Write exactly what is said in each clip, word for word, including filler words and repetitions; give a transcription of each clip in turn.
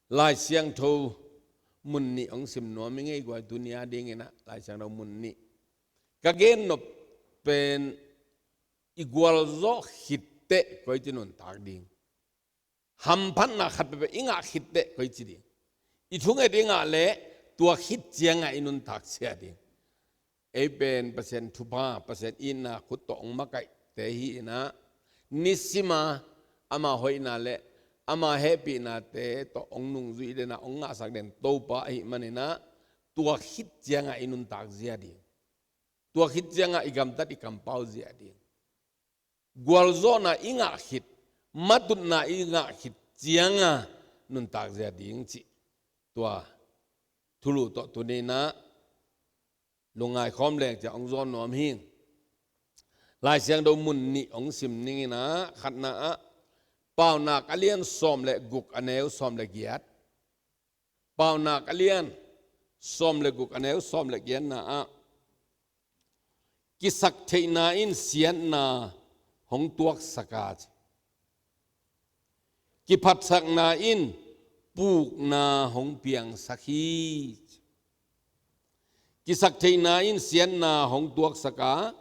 Lai Siangtho mun nih hong sim nuam i ngei guai, tuni a dingin ah Lai Siangtho mun nih. Ka gen nop pen i gualzawh khit teh koici nuntak ding. Hamphatna khat peuhpeuh i ngah khit teh koici ding. I thunget i ngah leh tua khit ciangah i nuntak zia ding. Ei pen Pasian thupha, Pasian itna khut tawh hong makaihte hi in ah, nisima ama hoihna le ama hehpihnate tawh hong nungzui den a, hong ngahsak den Topa ahih manin ah, tua khit ciangah i nuntak zia ding. Tua khit ciangah i gamtat i kampau zia ding. Gualzawhna i ngah khit, matutna i ngah khit ciangah nuntak zia ding cih tua thulu tawh tuni in ah lungngai khawm leng ciah hong zawn nuam hi. Lai Siangtho mun nih hong sim ning in ah, khatna ah Paunak a lian sawm le guk, a neu sawm le giat. Paunak a lian sawm le guk, a neu sawm le giatna ah, kisaktheihna in siatna hong tuaksak a, kiphatsakna in pukna hong piangsak hi. Kisaktheihna in siatna hong tuaksak a,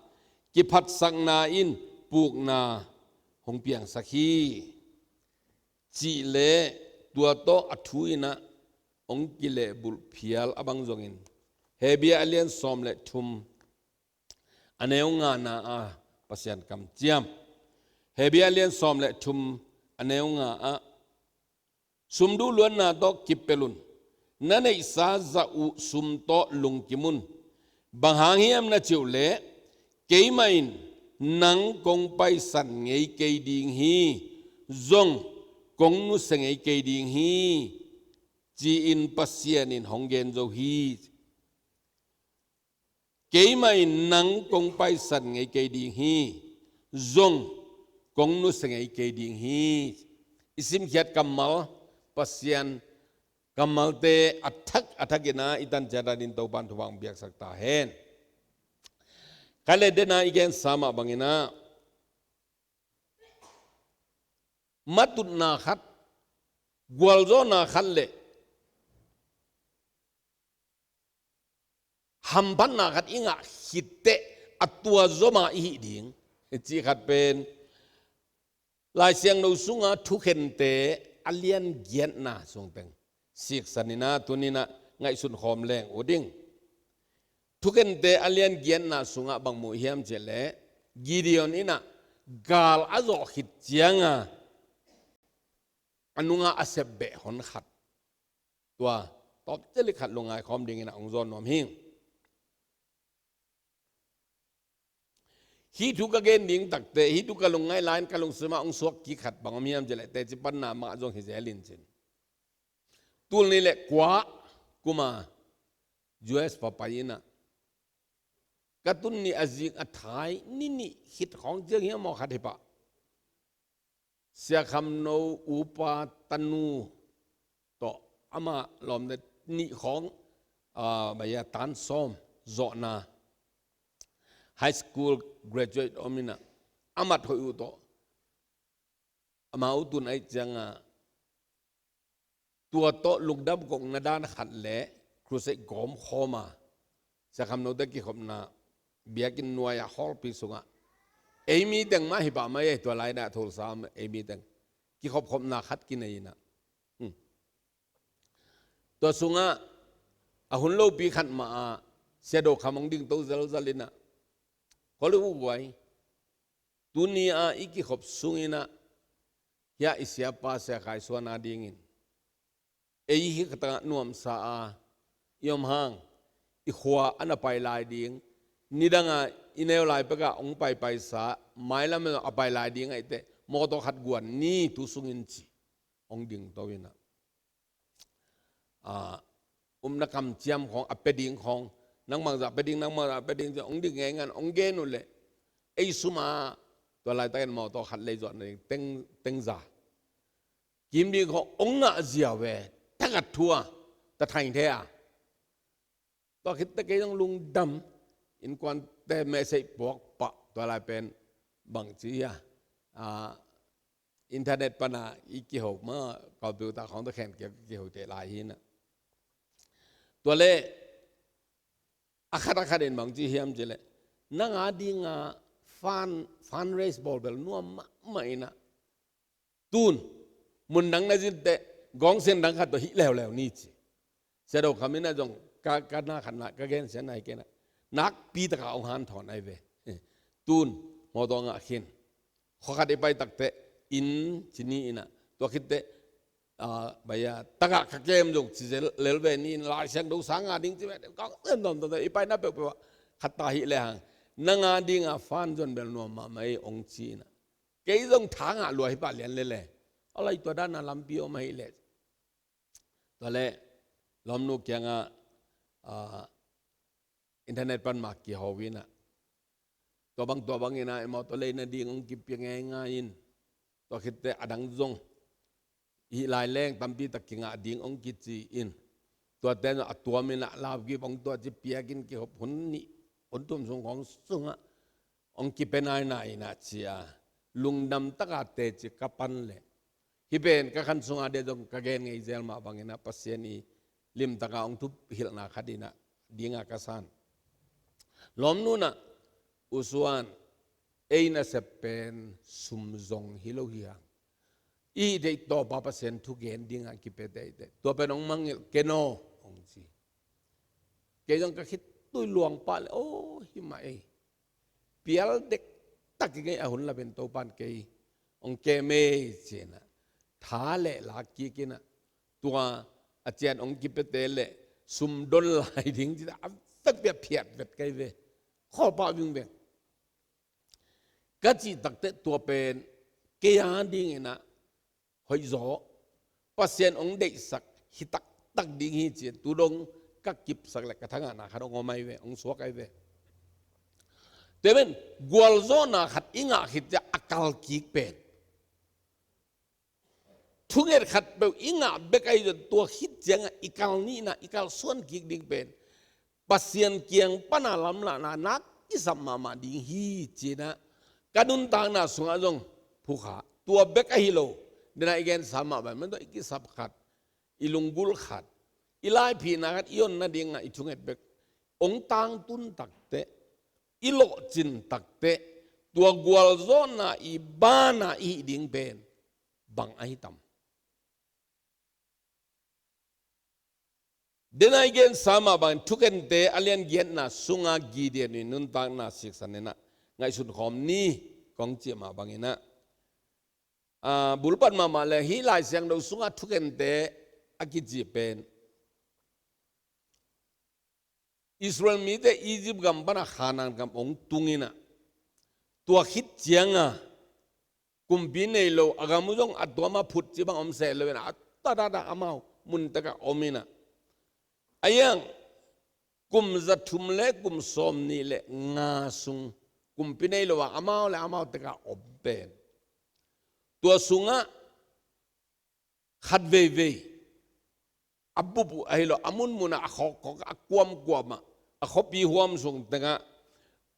kiphatsakna in pukna hong piangsak hi. Cih leh tua tawh a thu in ah hong kilehbulh phial a bang zongin, Hebru a lian sawm le thum, a neu ngana ah Pasian kamciam. Hebru a lian sawm le thum, a neu nga ah, sum duh luatna tawh kipelh un. Na neihsa zah uh sum tawh lungkim un. Bang hang hiam na cih uh leh, keimah in nang kong paisan ngei kei ding hi, zong kong nusia ngei kei ding hi, ci-in Pasian in hong gen zo hi. Keimah in nang kong paisan ngei kei ding hi, zong kong nusia ngei kei ding hi. I simkhiat kammal, Pasian kammalte a thak a thak in ah i tan ciat a ding Topa'n thupha hong piaksak ta hen. Khat le den a i gensa mah bangin ah, matutna khat, gualzawhna khat le hamphatna khat i ngah khit teh, a tua zom a i hih ding cih khat pen Lai Siangtho sunga Thukhente a lian giatna sung teng siksan in ah, tuni in ah ngaihsun khawm leng uh ding. Thukhente a lian giatna sungah bang mu hiam cih leh, Gideon in ah gal a zawh khit ciangah a nungah a sep beh hon khat, tua tawp cilik khat lungngai khawm dingin ah hong zawn nuam hi. Hih thu ka gen ding takte, hih thu ka lungngaih lai-in ka lungsimah hong suak kik khat bang om hiam cih leh, teci panna mah zong hi zel in cin. Tul nih le kua kum a U S pa pai in ah, ka tun nih a zik a thai ni nih khit khawng ciang hiam maw, khat hi pah. Sia Kham No upa tanu tawh amah lawmte nih khawng, ah, baya tan sawm zawhna, high school graduate om in ah, a mat hoih uh tawh, amau tun ahih ciangah, tua tawh lungdam kokna dan khat le crusade gawm khawm a, Sia Kham Note kikhopna biakinn nuai-ah hallpi sungah, ei mi teng mah hi pah mai ei, tua lai-in ah Tulsa ei mi teng kikhopkhopna khat kinei in ah, hmm, tua sungah a hun lopi khat mah ah Sia Do Kham hong dingto zelzel in ah, Hollywood guai, tuni a i kikhop sungin ah, hiah i siapa Sia Khai Suan a dingin, ei hi khatah nuamsa a i om hang, i khua a na pai lai ding, nidang a i neu lai pek a hong paipaisa, mailam a pai lai ding ahih teh mawtaw khat guan ni tu sungin, ci hong dingto in ah, a, upna kamciam khawng, a pia ding khawng, nang bangzah pia ding, nang bangzah pia ding, ci hong ding ngeingai in hong gen uh leh, ei sum ah tua laitakin mawtaw khat lei zuahna ding teng, teng za kim ding khawng hong ngah ziau ve, thakhat thu a, ta thaing the a. Tua khit teh kei zong lungdam, innkuante message puak pah, tua lai pen bangci hia, a, internet pana i kiho ma, computer khawng tawh khen kia kiho te lai hi na. Tua le a khat a khat in bang ci hiam ci le, nang a dinga fund, fundraise bawl bel nuam mahmah ina, tun mun dang na zin teh gawngsian dang khat tawh hih leuleu ni ci. Sia Do Kham ina zong ka, ka na khat na ka gensia na hi kei na, nakpi taka hong hanthawn ahi ve. Tun mawtaw ngah khin, khua khat i pai takteh inn ci ni ina, tua khitteh, ah, baya, tagah ka kem zong ci zel lel ve ni in, Lai Siangtho sang a ding ci ve, gawngsian dawm dawm i pai na peuhpeuh ah khat ta hi le hang, nang a dinga fund zon bel nuam mahmah ei hong ci ina. Kei zong tha ngah lua hi pah lian lele. A lai tua dana lampi om ahi le. Tua le lawmnu kiangah, ah, internet pan mah kiho ina, tua bang tua bang ina, i mawtaw lei nading hong kipia ngeingai in. Tua khitteh a dang zong hih lai leng tampi tak kingah ding hong kici in. Tuate zong a tuam ina, laugip hong tua ci piak in, kihop hun nih hun thum sung khawng sungah hong kipia nainai ina ci a, lungdam taka teci ka pan le. Hih pen ka khan sunga dia zong ka gen ngei zel mah bang ina, Pasian i limtaka hong thuhilhna khat ina dinga ka san. Lawmnu na, U Suan, ei nasep pen sum zong hi lo hi hang. I deih tawpa Pasian thu gen dinga kipia teitei. Tua pen hong mangngilh ken aw hong ci. Kei zong ka khitui luang pah le, aw, hi mah ei. Pial dektak i ngei a hun lapin Topan kei hong kem ei ci ina, tha le lak kik ina, tua a cian hong kipiate le sum don lai ding ci ta, a vekpi a phiat vet kai ve. Khawlpah vingveng. Ka cih takteh tua pen kei a ding ina hoih zaw, Pasian hong deihsak hi taktak ding hi ci-in tu dong ka kipsak le ka thangahna khat hong om ahi ve, hong suak ahi ve. Tua pen gualzawhna khat i ngah khit ciang a kal kik pen, thunget khat peuh i ngah bek ahi zong tua khit ciangah i kal nihna, i kal suan kik ding pen Pasian kiang pana lamlahna nak kisap mahmah ding hi ci ina, ka nuntakna sungah zong phukha. Tua bek ahi lo, dena i gensa mah bang, man tawh i kisap khat, i lunggulh khat, i laiphihna khat, i onna dingah i thunget bek hong tangtun takteh, i lawhcin takteh, tua gualzawhna i bana i hih ding pen bang ahi tam? Dena i gensa mah bangin Thukente a lian giatna sunga Gideon i nuntakna siksan ina ngaihsun khawm ni kong cih mah bang ina, ah, bulpat mahmah le hih Lai Siangtho sunga Thukente a kici pen Israel mite Egypt gam pana Khanaan gam hong tung ina, tua khit cianga kumpi nei lo, a gam uh zong a tuama phut ci bang om seh lo ina, a tadada amau mun tekah om ina. A iang kum za thum le kum sawm nih le nga sung kumpi nei lo a amau le amau tekah om pen, tua sungah khat veivei a bup uh ahi lo, a munmunah, a khawkkhawk, a kuamkuamah, a khuapi huam sung tengah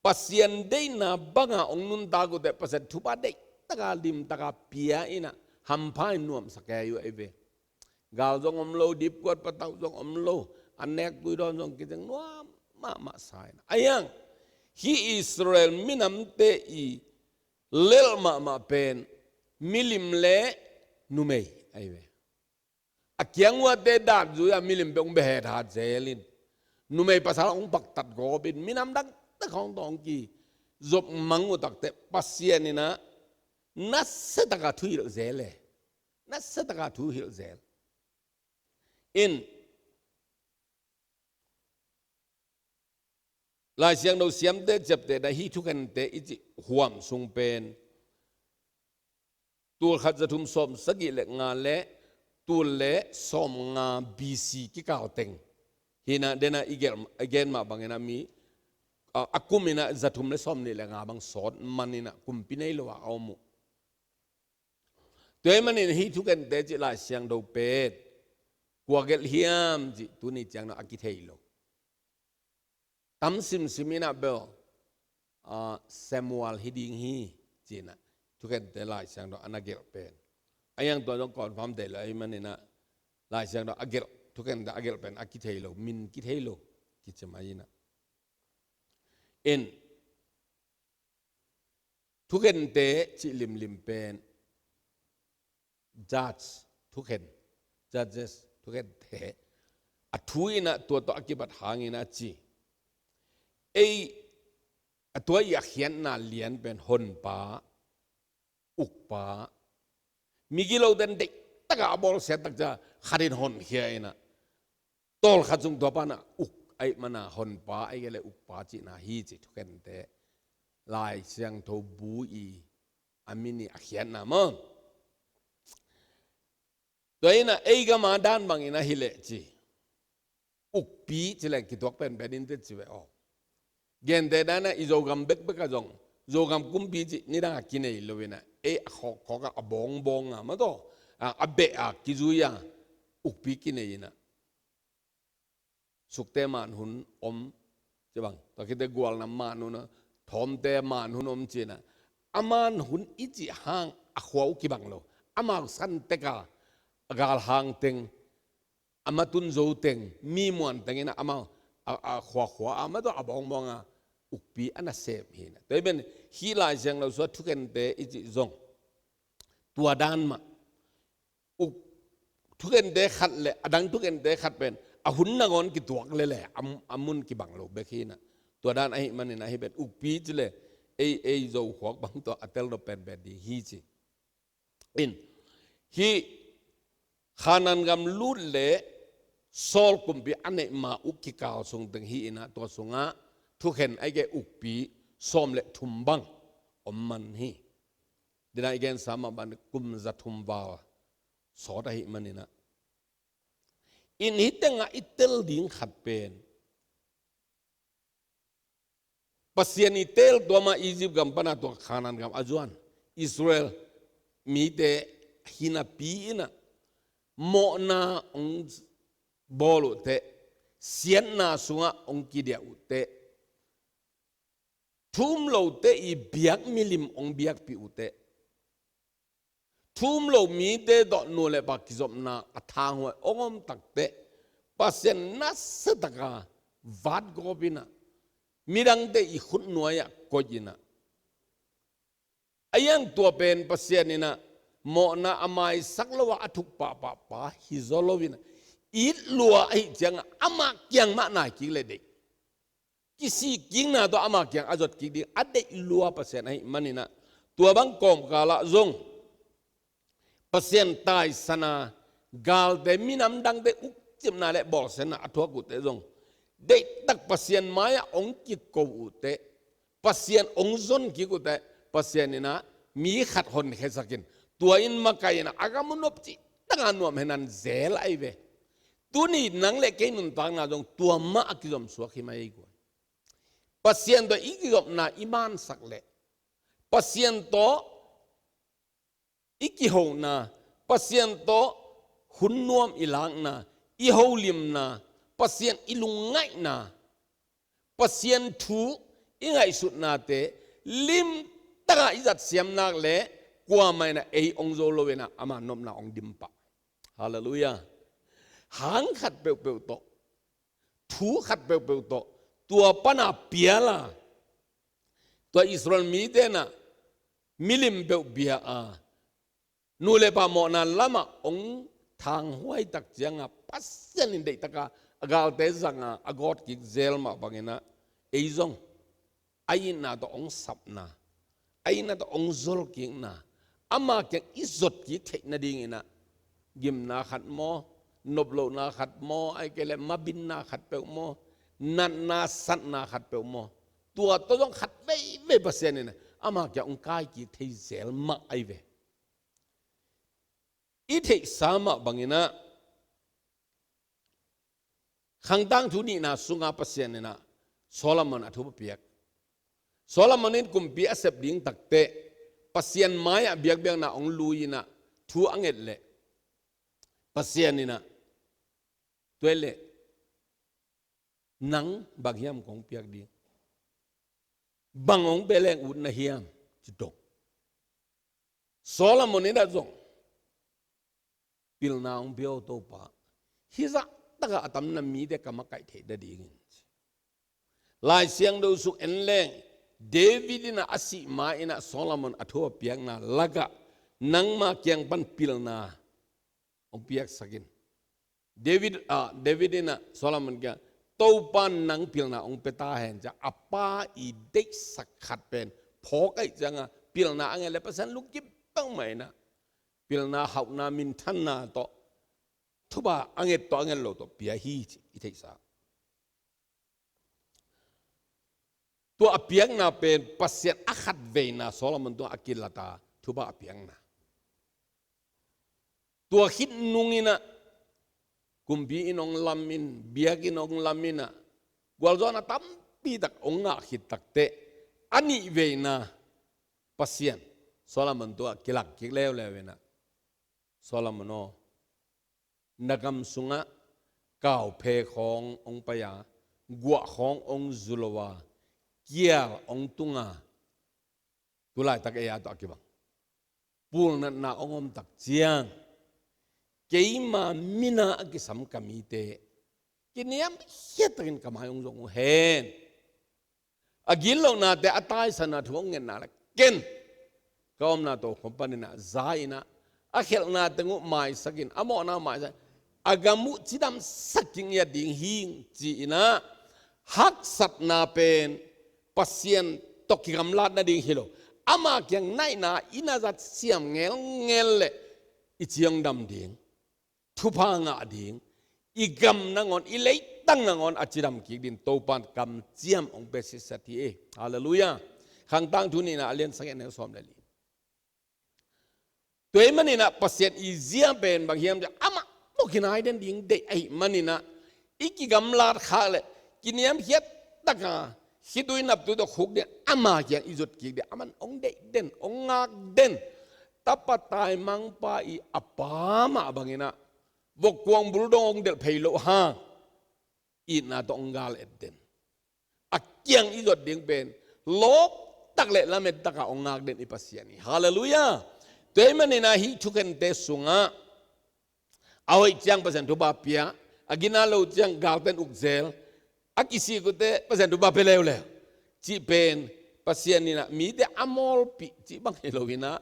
Pasian deihna banga hong nuntak uh teh Pasian thupha deihtaka limtaka pia ina hampha in nuamsa kei uh ahi ve. Gal zong om lo, dipkuat patauh zong om lo, a nek tuidawn zong kizeng nuam mahmah sa ina. A iang hih Israel minamte i lelh mahmah pen milim le numei ahi ve. A kiang uate dan zui a milim peuh hong bia hethat zel in, numei pasal hong paktat gawp in, minam dangte khawng tawh hong kizop mang uh takteh Pasian ina nasiataka thuhilh zel e. Nasiataka thuhilh zel in, Lai Siangtho siamte ciaptehna hih Thukente i cih huam sung pen tul khat za thum sawm sagih le nga le tul le sawm nga B C kikal teng hi ina, dena i gen, i gen mah bang ina mi, a, a kum ina za thum le sawm nih le nga bang sawt man ina kumpi nei lo a a om uh. Tua ahih manin hih Thukente cih Lai Siangtho pen kua gelh hiam cih tuni ciang dong a kithei lo. Tam simsim ina bel, ah, Samuel hi ding hi ci ina Thukente Lai Siangtho a na gelh pen. A hiang tua zong confirm thei lo ahih manin ah, Lai Siangtho a gelh, thukhente a gelh pen a kithei lo, min kithei lo kici mai in ah. In, thukhente cih limlim pen judge, thukhen, judges, thukhente a thu in ah tua tawh a kibat hangin a ci. Ei, a tua i a khiatna lian pen honpa, ukpa, migilote in deihtak a a bawlsiat tak ciang khat in honkhia in ah, tawlkhat sung tua pan ah uk ahih manin ah honpa ahih kei leh ukpa cihna hi ci, thukhente Lai Siangtho bu i a min i a khiatna maw. Tua in ah ei gam a dan bangin ahi leh ci, ukpi ci leng kituak penpen in teh ci ve aw. Gentehna in ah i Zogam bekbek ah zong, Zogam kumpi cih nidang a kinei lo in ah, ei a khawkkhawk a, a bawngbawng a maw, tua a, a beh a kizui a ukpi kinei in ah, Sukte man hun om ci bang, tua khit teh Gualnam man hun a, Thawmte man hun om ci in ah, a man hun i cih hang a khua uh kibang lo. Amau san tek a, a galhang teng, a matun zo teng, mi muan teng in ah amau a, a khuakhua a, amau tawh a bawngbawng a ukpi a na sem hi in ah. Tua ahih manin hih Lai Siangtho sung a thukhente i cih zong tua dan mah. Uk, thukhente khat le a dang thukhente khat pen a hun nangawn kituak lel e, a, a mun kibang lo bek hi in ah. Tua dan ahih manin ah hih pen ukpi ci leh ei, ei Zo khuak bang tawh a telnop penpen ding hi ci. In, hih Kanaan gam lut leh Saul kumpi a neih ma uh kikal sung teng hi in ah, tua sungah thukhen ahih kei leh ukpi sawm le thum bang om man hi. Dina i gensa mah bang kum za thum val sawt ahih manin ah. In, hih tengah i tel ding khat pen, Pasian i teel tua mah Egypt gam pan a tua Kanaan gam a zuan Israel mite hi napi in ah, mawhna hong bawl uh teh, siatna sungah hong kidiah uh teh, thu um lote i biak milim hong biakpih uh teh, thu um lo mite tawh nu le pa kizopna a thanghuai hong om tak teh, Pasian nasia takin vatgawp in ah, midangte i khutnuai ah koih in ah, a hiang tua pen Pasian in ah mawhna a maisak lo a, a thuk pahpah pa hi zaw lo in ah, it lua ahih ciangah amah kiang mah nai kik leh deih, kisih kikna tawh amah kiang a zot kik ding a deih lua Pasian ahih manin ah, tua bang kawmkal ah zong Pasian taisan a, galte minam dangte ukcipna le bawlsiatna a thuak uh teh zong, deihtak Pasian mai-ah hong kiko uh teh, Pasian hong zon kik uh teh, Pasian in ah mi khat honkhiasak in, tua in makaih in ah a gam uh nop cihtak a nuam hen an zel ahi ve. Tuni nang le kei nuntakna zong tua mah a kizom suak hi mai hi guai. Pasian tawh i kizopna i mansak leh, Pasian tawh i kihona, Pasian tawh hun nuam i lakna, i holimna, Pasian i lungngaihna, Pasian thu i ngaihsutnate limtak a i zat siam nak leh, kuamah in ah ei hong zo lo in ah ama nopna hong dim pah. Halleluiah. Hang khat peuhpeuh tawh, thu khat peuhpeuh tawh, tua pan a pial a, tua Israel mite in ah milim peuh bia a, nu le pa mawhna lamah hong thanghuai tak ciangah, Pasian in deihtak a, a galte zang a, a gawt kik zel mah bangin ah, ei zong a itna tawh hong sapna, a itna tawh hong zol kikna, ama kiang i zot kik theih nadingin ah, gimna khat maw, noplohna khat maw, ahih kei leh mabinna khat peuh maw, natna satna khat peuh maw, tua tawh zong khat veivei Pasian in ah ama kiang hong kai kik thei zel mah ahi ve. I theihsa mah bangin ah, Khangtangthu nihna sungah Pasian in ah Solomon a thu a piak. Solomon in kumpi a sep ding tak teh, Pasian mai-ah biakbiakna hong lui in ah thu a nget leh, Pasian in ah, tua leh nang bang hiam kong piak ding, bang hong pia leng ut na hiam, ci dong. Solomon in ah zong, Pilna hong pia aw Topa. Hih zahtakah a tamna mite kam a kaih theih nadingin. Lai Siangtho sung en leng, David in ah a sih ma-in ah Solomon a thu a piakna lakah nangma kiang pan pilna hong piaksak in. David, ah, David in ah Solomon kiang, Topa in nang pilna hong pia ta hen, ci-a a pa i deihsak khat pen phawk ahih ciangah pilna a nget leh Pasian lungkim peuhmah in ah pilna, hauhna, minthanna tawh, thupha a nget tawh a nget lo tawh pia hi, ci i theihsa. Tua a piakna pen Pasian a khatveina Solomon tungah a kilat a thupha a piakna. Tua khit nung in ah kumpi inn hong lam in, biakinn hong lam in ah, gualzawhna tampi tak hong ngah khit takteh, a nihveina Pasian Solomon tungah kilang kik leuleu in ah, Solomon aw, na gam sungah kauphe khawng hong pai a, guah khawng hong zu lo a, kial hong tung a, tu laitak ei-a tawh a kibang pulnatna hong om tak ciang, keima mina a kisam ka mite kiniamkhiat takin ka mai hong zong uh hen. A gitlohnate a taisanna thu hong ngetna leh ken ka omna tokhom panin ah za in ah, a khelhna teng uh maisak in, a mawhna maisak in, a gam uh cidamsak kik ngiat ding hi ing, ci in ah, haksatna pen Pasian tawh kigamlat nading hi lo. Ama kiang naihna i na zat siam ngelngel leh i ci hong dam ding, thupha ngah ding, i gam nangawn, i leitang nangawn a cidam kik dingin Topa in kamciam hong pia sitset hi. Halleluiah. Khang Tangthu nihna a lian sagih, a neu sawm le li. Tua ahih manin ah Pasian i zia pen bang hiam cih leh amah tawh kinai den ding deih ahih manin ah, i kigamlat khak leh kiniamkhiat takin khitui naptui tawh khuk ding, ama kiang i zot kik ding, aman hong deih den, hong ngak den. Tapa taimangpa i a pa mah bangin ah vokkuang buldong hong delh phei loh hang, itna tawh hong gal et den. A kiang i zot ding pen lawp tak leh lamet takin hong ngak den i Pasian hi. Halleluiah. Tua ahih manin ah hih thukhente sungah a hoih ciang Pasian thupha pia, a gina lo ciang galten uk zel, a kisik uh teh Pasian thupha pia leuleu, cih pen Pasian in ah mite a mawlpih cih bang hi lo in ah,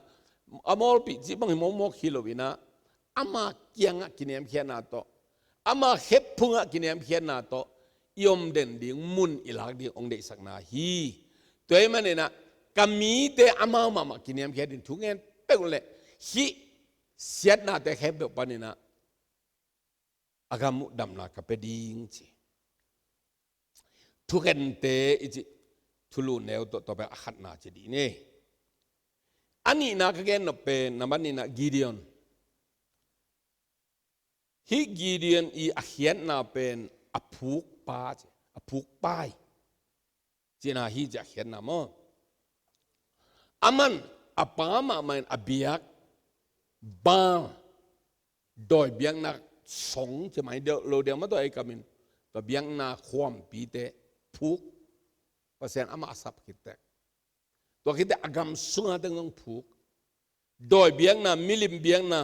a mawlpih cih bang hi mawkmawk hi lo in ah, ama kiangah kiniamkhiatna tawh, ama khephungah kiniamkhiatna tawh i om den ding, mun i lak ding hong deihsakna hi. Tua ahih manin ah ka mite amau mahmah kiniamkhiat ding thu ngen peuh leh hih siatnate khempeuh panin ah a gam uh damna ka pia ding, ci. Thukhente i cih thulu neu tawh, tua pen a khatna ci dih ni. A nihna ka gen nop pen, nambat nihna Gideon. Hih Gideon i a khiatna pen a phukpa ci, a phukpa hi cihna hi, ci a khiatna maw. Aman a pa mahmah in a biak Baal, dawi biakna song ci mai deuh lo deuh mah tua ei kamin, tua biakna khuampite phuk, Pasian amah a sap khit teh. Tua khit teh a gam sunga teng zong phuk, dawi biakna, milim biakna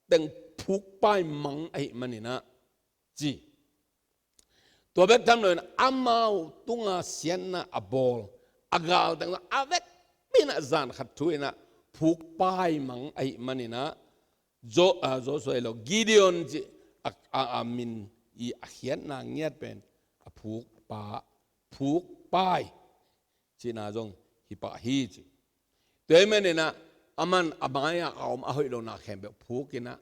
teng phukpa i mang ahih manin ah, ci. Tua bek tham loin amau tunga siatna a bawl a galteng a vekpi in ah zan khat thu in ah phukpa i mang ahih manin ah, Jo, ah, Joshua hi lo, Gideon cih a, a, a min i a khiatna ngiat pen a phukpa, phukpa i cihna zong hi pah hi, ci. Tua ahih manin ah aman a mai-ah a om a hoih lohna khempeuh phuk in ah,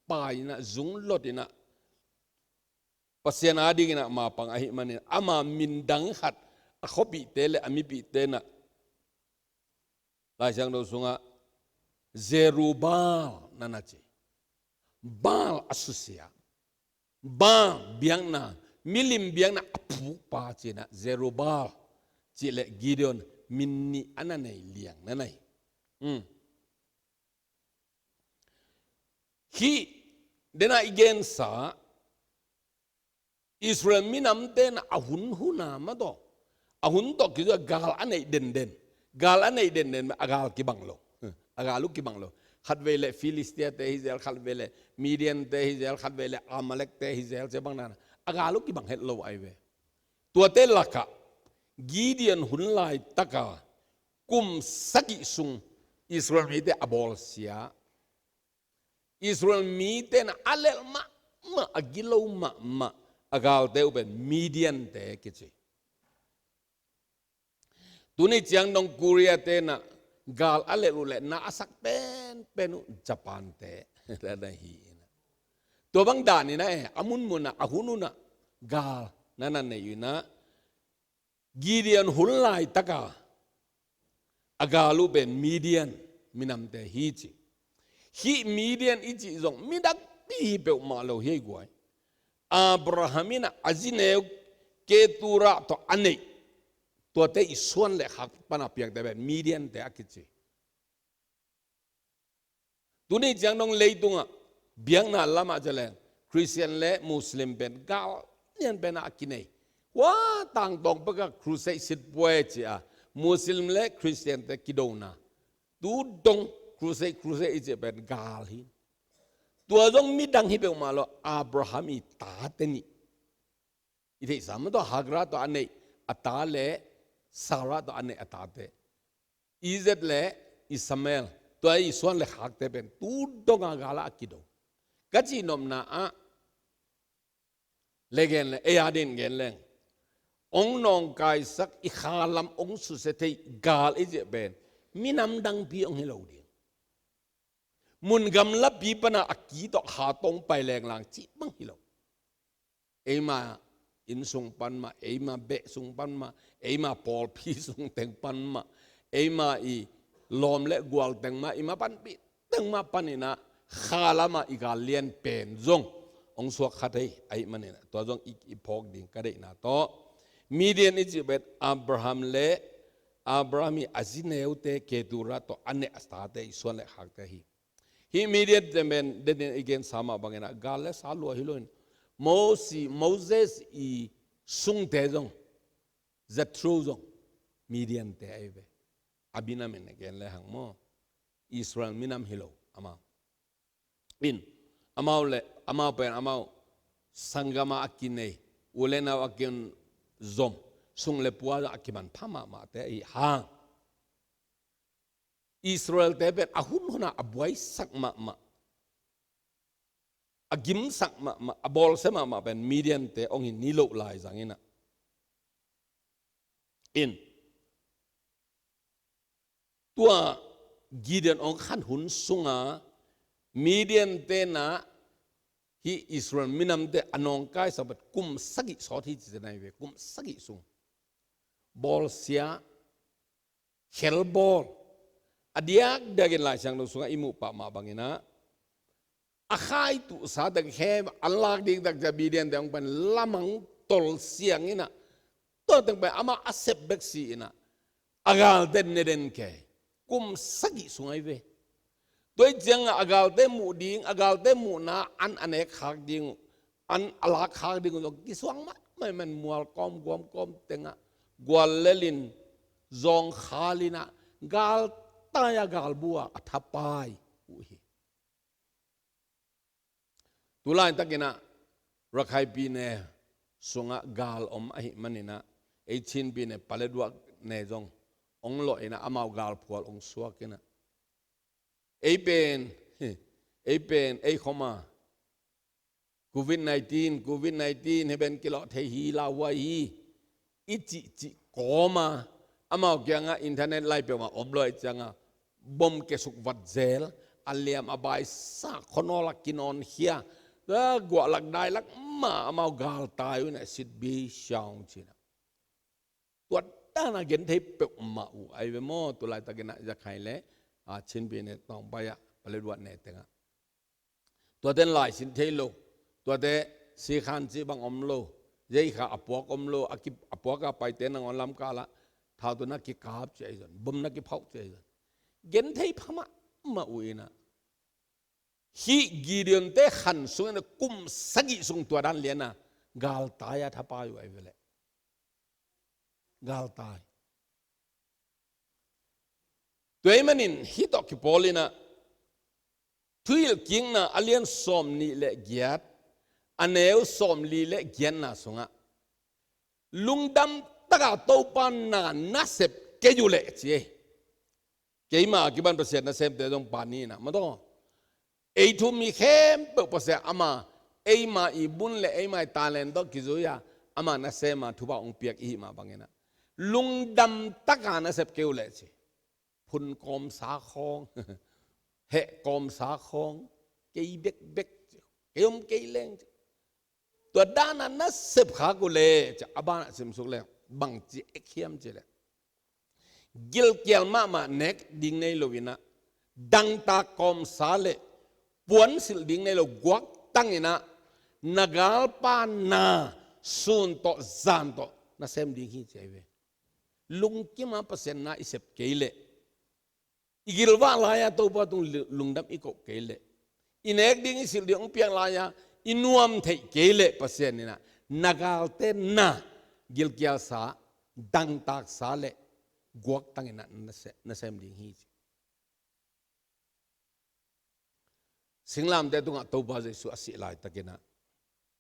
pai in ah, zunglot in ah, Pasian adingin ah mapang ahih manin ama min dang khat a khuapihte leh a mipihte in ah Lai Siangtho sungah Jerubbaal na na ci. Baal a susia, Baal biakna, milim biakna a phukpa ci-in ah Jerubbaal cih leh Gideon min nih a na nei liang na na hi. Hmm. Hih dena i gensa Israel minamte in ah a hun hun a mah tawh, a hun tawh kizui a gal a neih denden, gal a neih denden, a gal kibang lo, a gal uh kibang lo. Khatvei le Philistia-te hi zel, khatvei le Midian-te hi zel, khatvei le Amalek-te hi zel, ci bang na, a gal uh kibang het lo ahi ve. Tuate lakah Gideon hun laitaka kum sagih sung Israel mite a bawlsia, Israel mite na a lelh mahmah, a gilo mahmah a galte uh pen Midian-te kici. Tuni ciang dong Korea-te na gal a lelh uh le na a sak penpen uh Japan-te na hi in ah. Tua bang dan in ah, eh, a munmun ah, a hun hun ah gal na na nei uh in ah, Gideon hun laitaka a gal uh pen Midian minamte hi ci. Hih Midian i cih zong midangpi hi peuhmah lo hi ei guai. Abraham in ah a zineu Ketura tawh a neih, tuate i suan le khak pana piangte pen Midian-te a kici. Tuni ciang dong leitungah biakna lamah ci leng Christian le Muslim pen gal nianpen ah a kinei. Hua tangtawng peka crusade sit puai ci a, Muslim le Christian-te kidona. Tu dong crusade, crusade i cih pen gal hi. Tua zong midang hi peuhmah lo, Abraham i tate nih. I theihsa mah tawh Hagar tawh a neih a ta le Sarah tawh a neih a tate, Isaac le Ishmael, tua i suan le khakte pen tu donga gal ah a kido. Ka cihnopna ah le gen le, ei a din gen leng, ong nawngkaisak i khalam ong susia thei gal i cih pen minam dangpi ong hi lo ding. Mun gamlapi pana a ki tawh kha tawh ong pai lenglang cih bang hi lo. Eima inn sung pan mah, eima beh sung pan mah, eima pawlpi sung teng pan mah, eima i lawm le gual teng mah, i ma panpih teng mah panin ah khalam ah i gal lian pen zong ong suak kha thei ahih manin ah, tua zong i, i phawk ding ka deihna tawh. Midian i cih pen Abraham le Abraham i a zineute Ketura tawh a neih a tate i suan le khakte hi. Hih Midian-te pen denin i gensa mah bangin ah gal le sa lua hi lo in, Mosi, Moses i sungte zong, Jethro zong Midian-te ahi ve. A minam in a gen le hang maw, Israel minam hi lo amau. In, amau le, amau pen amau sanggam ah a kinei, u le nau a kizom, sung le pua a kimanpha mahmahte ahi hang, Israel-te pen a hun hun ah a buaisak mahmah, a gimsak mahmah, a bawlsia mahmah pen Midian-te ong hi ni loh lai zangin ah. In, tua Gideon ong khan hun sunga Midian-te na hih Israel minamte a nawngkaisak pen kum sagih sawt hi ci-in ah hi ve, kum sagih sung. Bawlsia, khelbawl. A diakdiakin Lai Siangtho sungah i muh pah mah bangin ah, a khaituhsa teng khem an lak ding tak ciah Midian-te ong pen lamang tol siang in ah, tua teng pen amah a sep bek si in ah, a galte ne den kei. Kum sagih sung ahi ve. Tua hi ciangah a galte muh ding, a galte muhna an a nek khak ding uh, an a lak khak ding uh zong kisuang mahmah in, mual kawm guam kawm tengah gual lelin zawngkhal in ah galtai-a galbu-a a thapai uh hi. Tulaitakin ah Rakhine pyine sungah gal om ahih manin ah, ei Chin pyine Paletwa ne zong ong lawh in ah amau galphual ong suak in ah, ei pen, ei pen, ei khawm a Covid nineteen, Covid nineteen hi pen kilawh thei hi, lauhuai hi, i cihcih kawm a, amau kiangah internet lai peuhmah om lo ahih ciangah, bom kesuk vat zel, a liam a baisa, khuanawl a kinawnkhia, a guahlak dailak mah amau galtai uh in ah, sit bi shaung ci-in ah. Tua dan a genthei peuhmah uh ahi ve maw, tulaitakin ah Rakhine le, a, Chin pyine tawngpai ah Paletwa ne tengah. Tuate in laisin thei lo, tuate sikhan cih bang om lo, zeikha a puak om lo, a ki, a puak a paite nangawn lamkal ah thautui na kikap ci ahi zong, bom na kiphauh ci ahi zong. Genthei pha mahmah uh in ah. Hih Gideon-te khan sungin ah kum sagih sung tua dan lian a galtai-a thapai uh ahi ve leh. Galtai. Tua ahih manin hih tawh kipawl in ah Thuhilhkikna a lian sawmnih le giat, a neu sawmli le giatna sungah, lungdam taka Topa na nasep kei uh leh ci ei. Keima kipan Pasian nasemte zong pan hi na, maw taw. Ei thu-um mi khempeuh Pasian ama, eima i bun le eima i talent tawh kizui-a ama nasem a thupha hong piak i hih mah bangin ah, lungdam taka nasep kei uh leh ci. Phun kawmsa khawng, heh kawmsa khawng, kei bekbek ci, kei om kei leng ci. Tua dan a nasep khak uh leh ci, a banah simsuk leng bangci ek hiam cih leh, gilkial mahmah nek ding nei lo in ah, dangtak kawmsa le puansilh ding nei lo guaktang in ah, na galpa na sun tawh zan tawh nasem ding hi ci ei ve. Lungkim a Pasian na i sep kei leh, i gilvah lai-a Topa tung lu-, lungdam i koh kei leh, i nek ding i silh ding hong piak lai-a i nuam theih kei leh, Pasian in ah na galte na gilkialsa, dangtaksa le guaktang in ah na se-, nasem ding hi ci. Singlamteh tungah Topa Jesu a sih laitakin ah,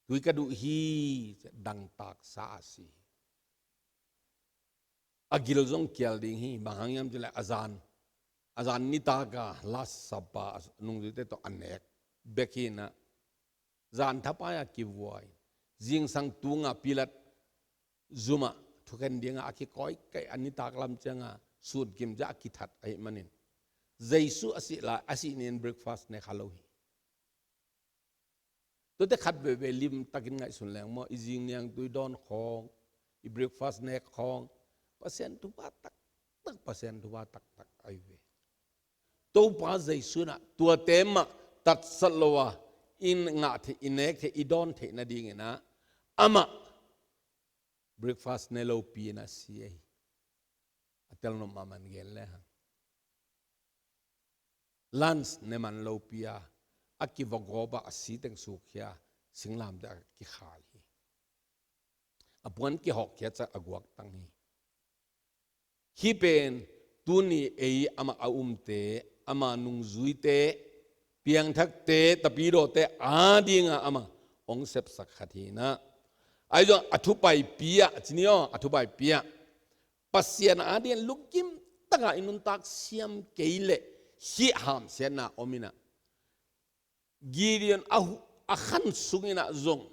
tui ka duh hi, dangtaksa a si hi. A gil zong kial ding hi, bang hang hiam cih leh a zan, a zan nitak a Last Supper a nungzuite tawh a nek bek hi in ah, zan thapai-a kivua in, zingsang tunga Pilat zum ah thukhen dingah a kikawi kai a nitak lam ciangah sunkim ciah a kithat ahih manin, Jesu a sih lai, a sih ni-in breakfast ne kha lo hi. Tuate khat veve limtakin ngaihsun leng maw, i zing niangtui dawn khawng, i breakfast nek khawng, Pasian thupha taktak, Pasian thupha taktak ahi ve. Topa Jesu in ah tuate mah tatsat lo a, i ngah theih, i nek theih, i dawn theih nadingin ah, amah breakfast ne lopi in a si ahi. A telnop mahmah in gen le hang, lunch ne man lopi a, a kivagawp a, a si teng sukkhia, singlamteh ah kikhal hi. A puan kihawkkhiat ciah a guaktang hi. Hih pen tuni ei amah a umte, ama nungzuite, piangthakte, tapidawte adinga ama hong sepsak khat hi in ah, ahi zong a thupaipi ah, ci ni aw, a thupaipi ah, Pasian adingin lungkim taka i nuntak siam kei leh hih hamsiatna om in ah, Gideon a hu-, a khan sungin ah zong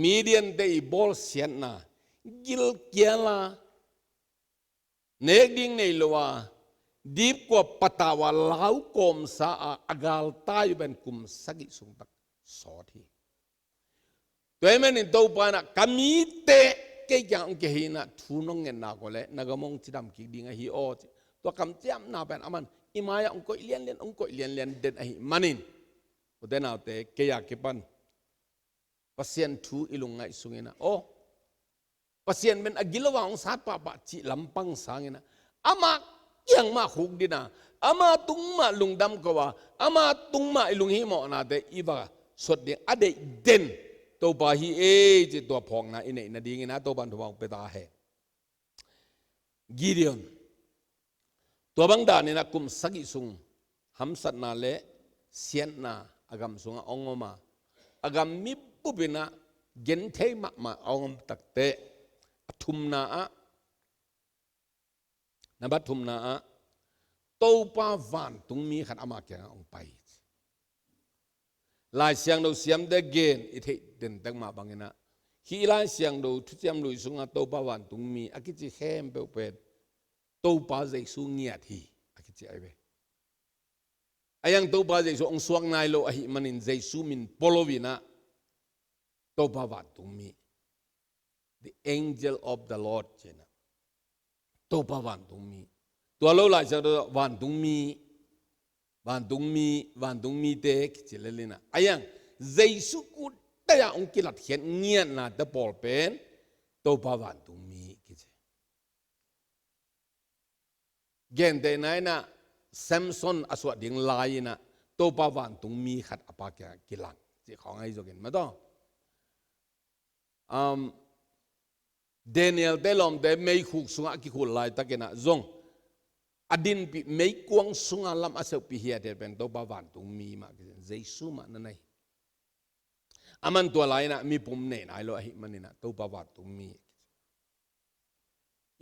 Midiante i bawlsiatna, gilkial a, nek ding nei lo a, dipkua patau a, lau kawmsa a, a galtai uh pen kum sagih sung tak sawt hi. Tua ahih manin Topa in ah, ka mite kei kiang hong kia hi in ah, thu nong ngetna ko leh na gam hong cidam kik ding ahi aw ci. Tua kamciamna pen aman i mai-ah hong koih lianlian, hong koih lianlian den ahih manin, ute naute, kei a kipan Pasian thu i lungngaih sungin ah, aw, Pasian pen a gilo a hong sat pahpah cih lampang sangin ah, ama kiang mah khukdin a, ama tung mah lungdam ko a, ama tung mah i lunghimawhnate i va sot ding a deih den Topa hi ei cih tua phawkna i neih nadingin ah Topa in thupha hong pia ta hen. Gideon, tua bang danin ah kum sagih sung hamsatna le siatna a gam sungah hong om a, a gam mi bup in ah genthei mahmah a hong om takteh, a thumna ah, nambat thumna ah, Topa vantungmi khat ama kiangah hong pai hi. Lai Siangtho siamte gen i theih dentak mah bangin ah, hih Lai Siangtho Thuciam Lui sungah Topa vantungmi a kici khempeuh pen Topa Jesu ngiat hi a kici ahi ve. A iang Topa Jesu hong suak nai lo ahih manin Jesu min pua lo in ah, Topa vantungmi, the angel of the Lord ci in ah, Topa vantungmi. Tua lo Lai Siangtho vantungmi, vantungmi, vantungmite kici lel in ah, a iang Jesu kutte ah hong kilatkhiat ngiatnate pawl pen Topa vantungmi kici. Gentehna in ah, Samson a suah ding lai in ah, Topa vantungmi khat a pa kiangah kilang cih khawng ahi zongin, maw taw. Um, Daniel-te lawmte meikhuk sungah a kikhul laitakin ah zong, a dinpih meikuang sunga lam a seuhpih hiathiat pen Topa vantungmi mah kici, Jesu mah na nei. Aman tua lai-inah mipum nei nai lo ahih maninah Topa vantungmi.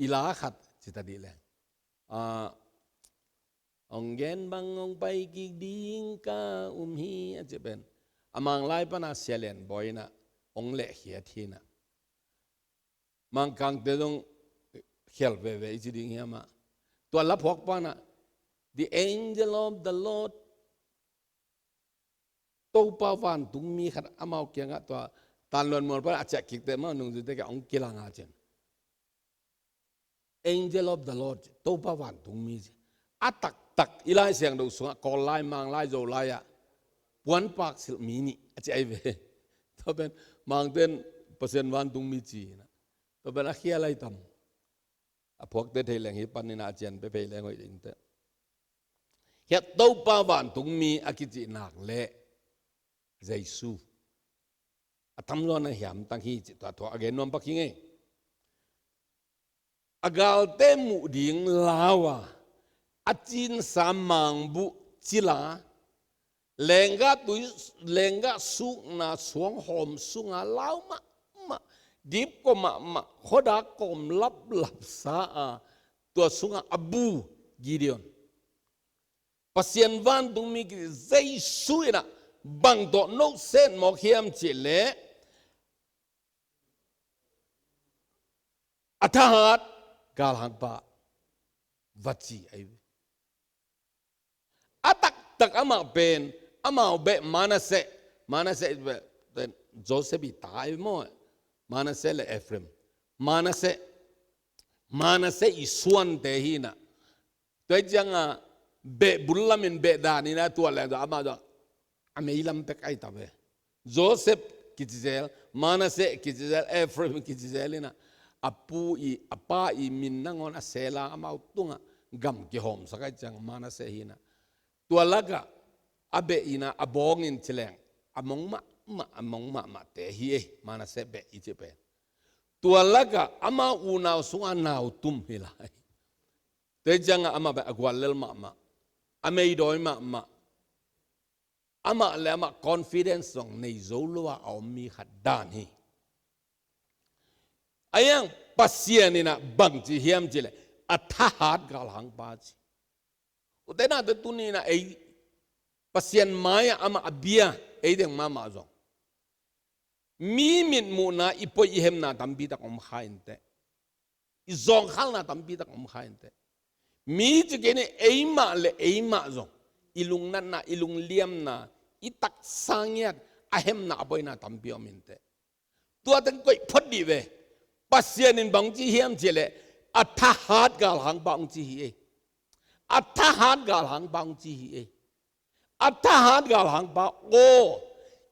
I la khat cita dih leng, ah, "Hong gen bang hong pai kik ding ka um hi," a ci pen a Mang lai pana Sia Lian Bawi inah hong lehkhiat hinah. Mangkangte zong khial veve i ci ding hiam ah. Tua laphuak panah, "The angel of the Lord." Topa vantungmi khat amau kiangah tua Tanluan mual panah a ciah kikte amau nungzuite kiangah hong kilanga cin. "Angel of the Lord," Topa vantungmi ci. A taktak i Lai Siangtho sungah Kawl lai, Mang lai, Zo lai-ah puanpak silh mi nih a ci ai ve. Tua pen Mangten Pasian vantungmi ci hinah. Tua pen a khial ai tam. A phuakte thei leng hi paninah a cian pia phei leng hoih dingte. Hiah Topa vantungmi a kicih nak leh Jesu a tamzaw na hiam tang hi cih tua thuak a gen nuam pak hi ngei. A galte muh ding lau a, a cinsa mangbuh cila, lenggah tui, lenggah sukna suanghawm sunga lau mahmah, dipkua mahmah, khuadak kawm laplap sa a, tua sungah a bu Gideon. Pasian vantungmi kici Jesu inah bang tawh nohset mawk hiam cih leh, a thahat galhangpa va ci ai. A taktak amah pen, amau beh Manasseh, Manasseh beh, Joseph i ta ai maw, Manasseh le Ephraim, Manasseh, Manasseh i suante hinah. Tua hi ciangah beh bul lamin beh daninah tuat leng tua amah tua a meilam pek ai ta ve. Joseph kici zel, Manasseh kici zel, Ephraim kici zel inah, a pu i, a pa i min nangawn a sela amau tungah gam kihawmsak ai ciang Manasseh hinah. Tua lakah a beh inah a bawngin ci leng a mong mahmah, a mong mahmahte hi ei, Manasseh beh i ci pen. Tua lakah amau unau sungah nau tum hi lai. Tua hi ciangah amah pen a guallel mahmah, a meidawi mahmah, amah le amah confidence zong nei zo lo a a om mi khat dan hi. A iang Pasian inah bangci hiam cih leh a thahat galhangpa ci. Ute naute tuni inah ei Pasian mai-ah amah a bia ei deng mahmah zong mi mitmuhna i poih i hemna tampi tak om kha inteh. I zawngkhalna tampi tak om kha inteh. Mi ci kei ni, eimah le eimah zong i lungnatna, i lungliamna, i taksa ngiat a hemna a poihna tampi om inteh. Tua teng koih phot dih ve. Pasian in bang hong ci hiam cih leh a thahat galhangpa hong ci hi ei. A thahat galhangpa hong ci hi ei. A thahat galhangpa aw,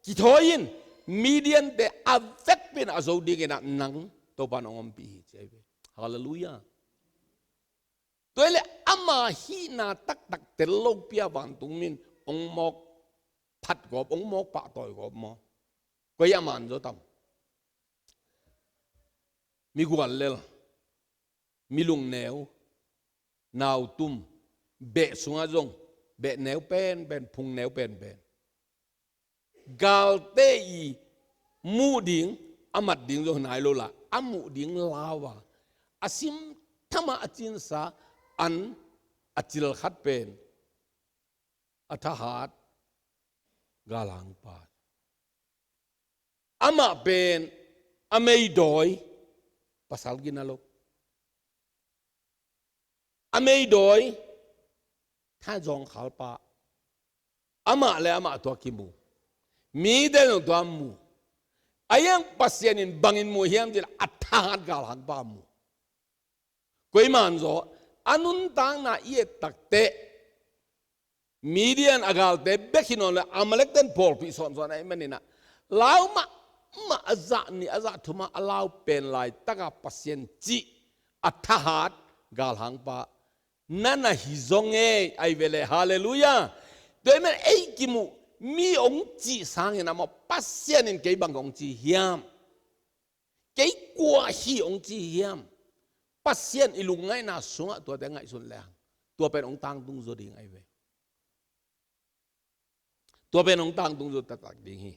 kithawi in, Midian-te a vekpi in a zo dingin ah nang Topa in hong ompih hi ci ai ve. Halleluiah. Tua hi leh ama hihna taktak tel lopi a vantungmi in hong mawk phat gawp, hong mawk pahtawi gawp maw? Koi a man zaw tam? Mi guallel, mi lungneu, nau tum, beh sungah zong beh neu penpen, phung neu penpen. Galte i muh ding, a mat ding zong nai lo la, a muh ding lau a, a sim thamah a cinsa an a cil khat pen a thahat galhangpa. Amah pen a meidawi, pasal gina lo. A meidawi, tha zawngkhalpa. Amah le amah tua kimu. Mite zong tua mu. A iang Pasian in bangin mu hiam cih leh a thahat galhangpa mu. Koi man zaw, a nuntakna i et takteh, Midian a galte bek hi nawn lo, Amalek ten pawlpih sawnsawn ahih manin ah, lau mahmah a zah nih a zah thum ah a lau pen laitak a Pasian cih a thahat galhangpa na na hi zong ei, ai ve leh, halleluiah. Tua ahih manin ei kimuh mi hong cih sangin ah maw, Pasian in kei bang hong ci hiam? Kei kua hi hong ci hiam? Pasian i lungngaihna sungah tuate ngaihsun lehang, Tua pen hong tangtung zaw ding ahi ve. Tua pen hong tangtung zaw taktak ding hi.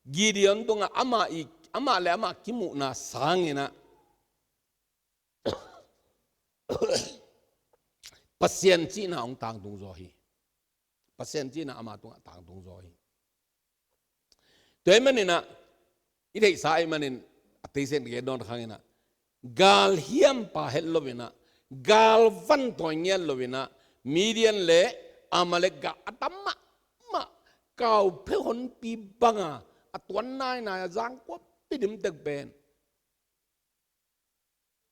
Gideon tungah amah i, amah le amah kimuhna sanginah Pasian cihna hong tangtung zaw hi. Pasian cihna ama tungah tangtung zaw hi. Tua ahih maninah i theihsa ahih manin a teisen gen dawn khanginah galhiampa het loinah, galvan tawi ngiat loinah, Midian le Amalek gah a tam mahmah, kauphe honpi banga a tuan nainai a zangkuapi dimtek pen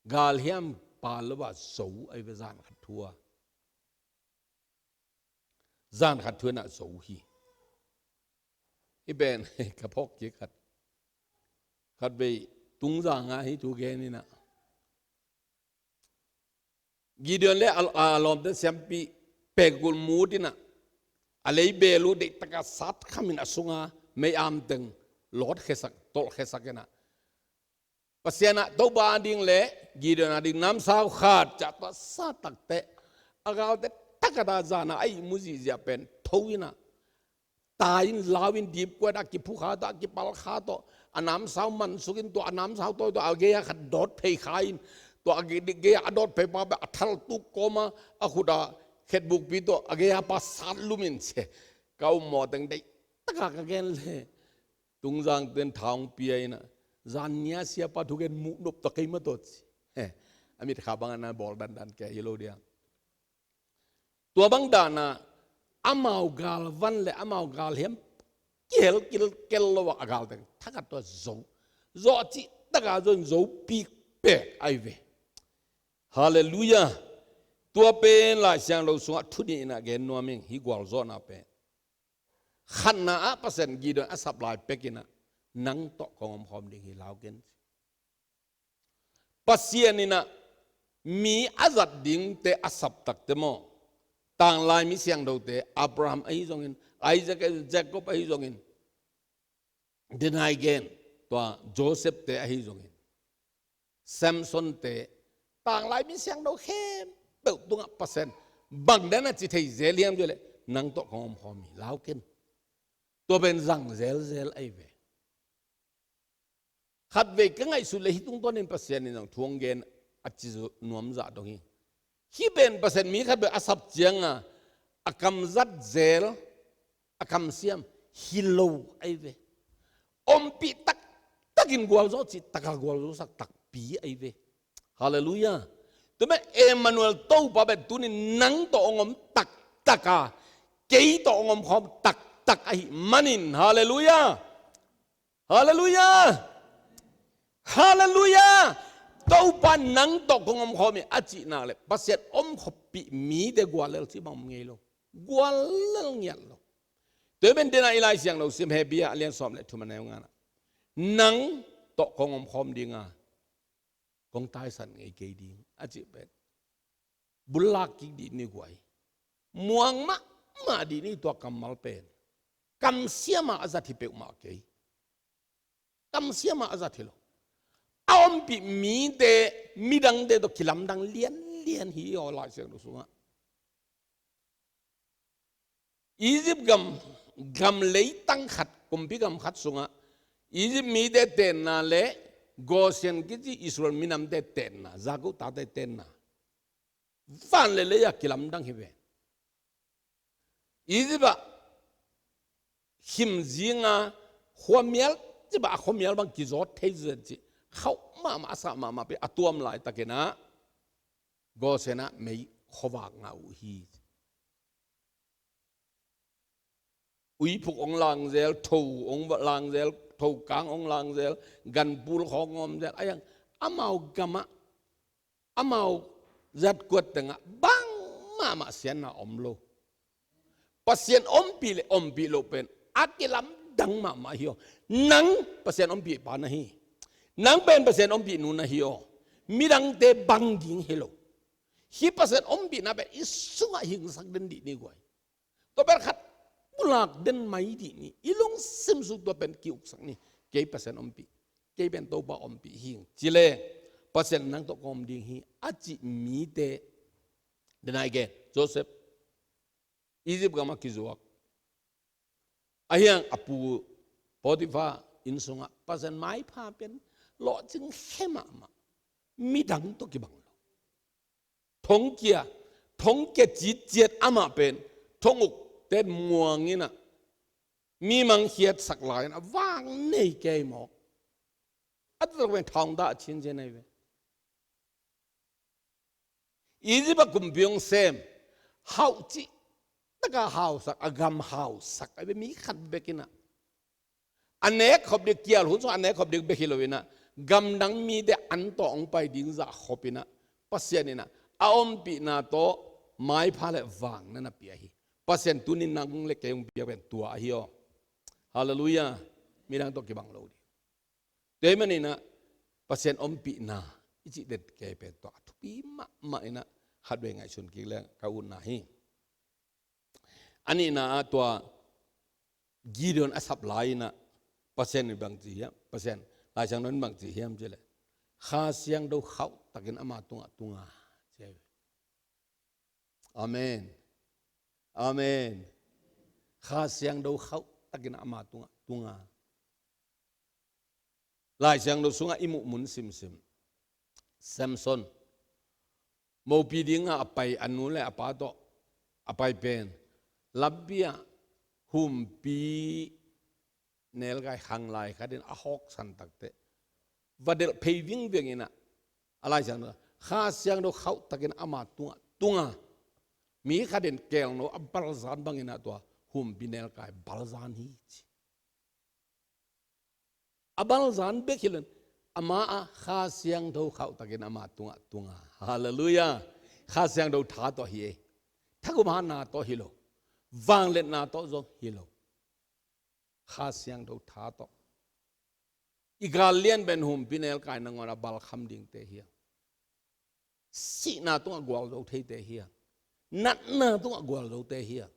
galhiampa lo a zo ahi ve, zan khat thu a. Zan khat thu inah zo hi. Hih pen ka phawk kik khat, khat vei Tungzang ah hih thu gen inah Gideon le a, a lawmte siampi pekgul mut inah a leibel uh deihtaka sat khamin a sunga mei-am teng lawtkhiasak, tolhkhiasak inah Pasian ah Topa a ding le Gideon a ding namsau khat ciah tua sa takteh a galte thakhat a zana a ihmu zihziah pen tho inah tai in, lau in, dipkuat a kiphukha tawh, a kipalkha tawh, a namsau mansukin tua a namsau tawi tawh a gei-a khat dawt phei kha in, tua a gei-a a dawt phei pa pen a thaltuk kawma a khut a khetbukpi tawh a gei-a pa sat lumin se. Ka ummawh teng deihtaka ka gen le Tungzang ten tha hong pia inah zan nia siapa thugen muh nop ta kei mah tawh ci. He, a mitkha bangah na bawl dandan kei hi lo dia. Tua bang dana amau galvan le amau galhiam kihel kilkel lo a galteng thakhat tua zo, zo a cihtaka zo in zo pikpek ahi ve. Halleluiah. Tua pen Lai Siangtho sungah thu nih inah gen nuam ing, hih gualzawhna pen. Khatna ah Pasian Gideon a sap lai pekinah nang tawh kong omkhawm ding hi, lau ken. Pasian inah mi a zat dingte a sap takte maw, tanglai mi siangthote, Abraham ahi zongin, Isaac ahi zongin, Jacob ahi zongin, denai gen tua Joseph te ahi zongin, Samson te, tanglai mi siangtho khempeuh tungah Pasian bang dan a ci thei zel hiam cih leh nang tawh kong omkhawm hi, lau ken. Tua pen zang zelzel ahi ve. Khatvei ka ngaihsut le hih tungtawnin Pasian in zong thu hong gen a ci nuam zah dong hi. Hih pen Pasian mi khatvei a sap cianga a kam zat zel, a kam siam hi lo ahi ve. Ompih taktakin gualzo cihtaka gualzosak takpi ahi ve. Halleluiah. Tua mah Emmanuel Topa pen tunin nang tawh hong om taktaka kei tawh hong omkhawm taktak ahih manin. Halleluiah. Halleluiah. Halleluiah. Topa nang tawh kong omkhawm hi a cih nak leh Pasian omkhoppih mite guallel cih bang om ngei lo. Guallel ngiat lo. Tua hi pen denah i Lai Siangtho sim Hebru a lian sawm le thum a neu ngana, nang tawh kong omkhawm dinga kong taisan ngei kei ding a cih pen bullak kik dih ni guai. Muang mahmah dih ni tua kammal pen. Kamsiama a zat hi peuhmah kei. Kamsiama a zat hi lo. A ompih mite, midangte tawh kilamdang lianlian hi aw, Lai Siangtho sungah. Egypt gam, gam leitang khat, kumpi gam khat sungah Egypt mite tenna le Goshen kici Israel minamte tenna, Jakob tate tenna, van le lei a kilamdang hi ve. Egypt ah khim zinga khuamial, Egypt ah a khuamial bang kizawt thei zen cih khauh mahmah, a sah mahmah pi a tuam laitakinah Goshen ah mei khuavak ngah uh hi. Uiphuk hong langzel, tho hong langzel, thokang hong langzel, ganpul khawng hong omzel. A hiang amau gamah, amau zatkuat tengah bang mahmah siatna om lo. Pasian ompih le ompih loh pen a kilamdang mahmah hi aw. Nang Pasian ompih pa na hi. Nang pen Pasian ompih nu na hi aw. Midangte bang ding hi lo. Hih Pasian ompihna pen i sungah hingsak den dih ni guai. Tua pen khat bulak den mai dih ni. I lungsim sung tua pen ki-uksak ni. Kei Pasian ompih, kei pen Topa ompih hing ci le, Pasian nang tawh kong om ding hi a cih mite Denai gen Joseph Egypt gamah kizuak. Ahiang a pu Potiphar inn sungah Pasian maipha pen lawhcing khe mahmah. Midang tawh kibang lo. Thongkia, thongkia citciat amah pen thonguk ten muang inah mi mangkhiatsak lai inah vang nei kei mawk. A tuk pen thong dah a chin zen ai ve. Egypt a kumpi hong sem, hauh cih taka hausak, a gam hausak a bia mi khat bek inah, a nek khop ding kial hun sung a nek khop ding bek hi lo inah, gamdang mite an tawh hong pai ding zah khop inah, Pasian inah a ompihna tawh maipha le vang na na pia hi. Pasian tunin nang le kei hong pia pen tua ahi aw. Halleluiah. Midang tawh kibang lo ding. Tua ahih maninah Pasian ompihna i cih den kei pen tua a thupi mahmah inah khatvei ngaihsun kik le ka utna hi. A nihna ah tua Gideon a sap lai inah Pasian in bang ci hiam, Pasian Lai Siangtho in bang ci hiam cih leh, Kha Siangtho khauhtakin ama tungah tunga ci hi. Amen. Amen. Kha Siangtho khauhtakin ama tungah tunga. Lai Siangtho sungah i muh mun simsim. Samson mopi dingah a pai, a nu le a pa tawh a pai pen lampi ah humpi nelkai khanglai khatin a hawksan takteh va delh phei vingveng inah, a Lai Siangtho, Kha Siangtho khauhtakin ama tungah tunga. Mi khatin kelno a balzan bang inah tua humpi nelkai balzan hi ci. A balzan bek hi lo in, ama ah Kha Siangtho khauhtakin ama tungah tunga. Halleluiah. Kha Siangtho tha tawh hi e. Thakum hatna tawh hi lo. Vangliatna tawh zong hi lo. Kha Siangtho tha tawh. I gal lian pen humpi nelkai nangawn a balkham dingte hi a, sihna tungah gualzo theite hi a, natna tungah gualzote hi a,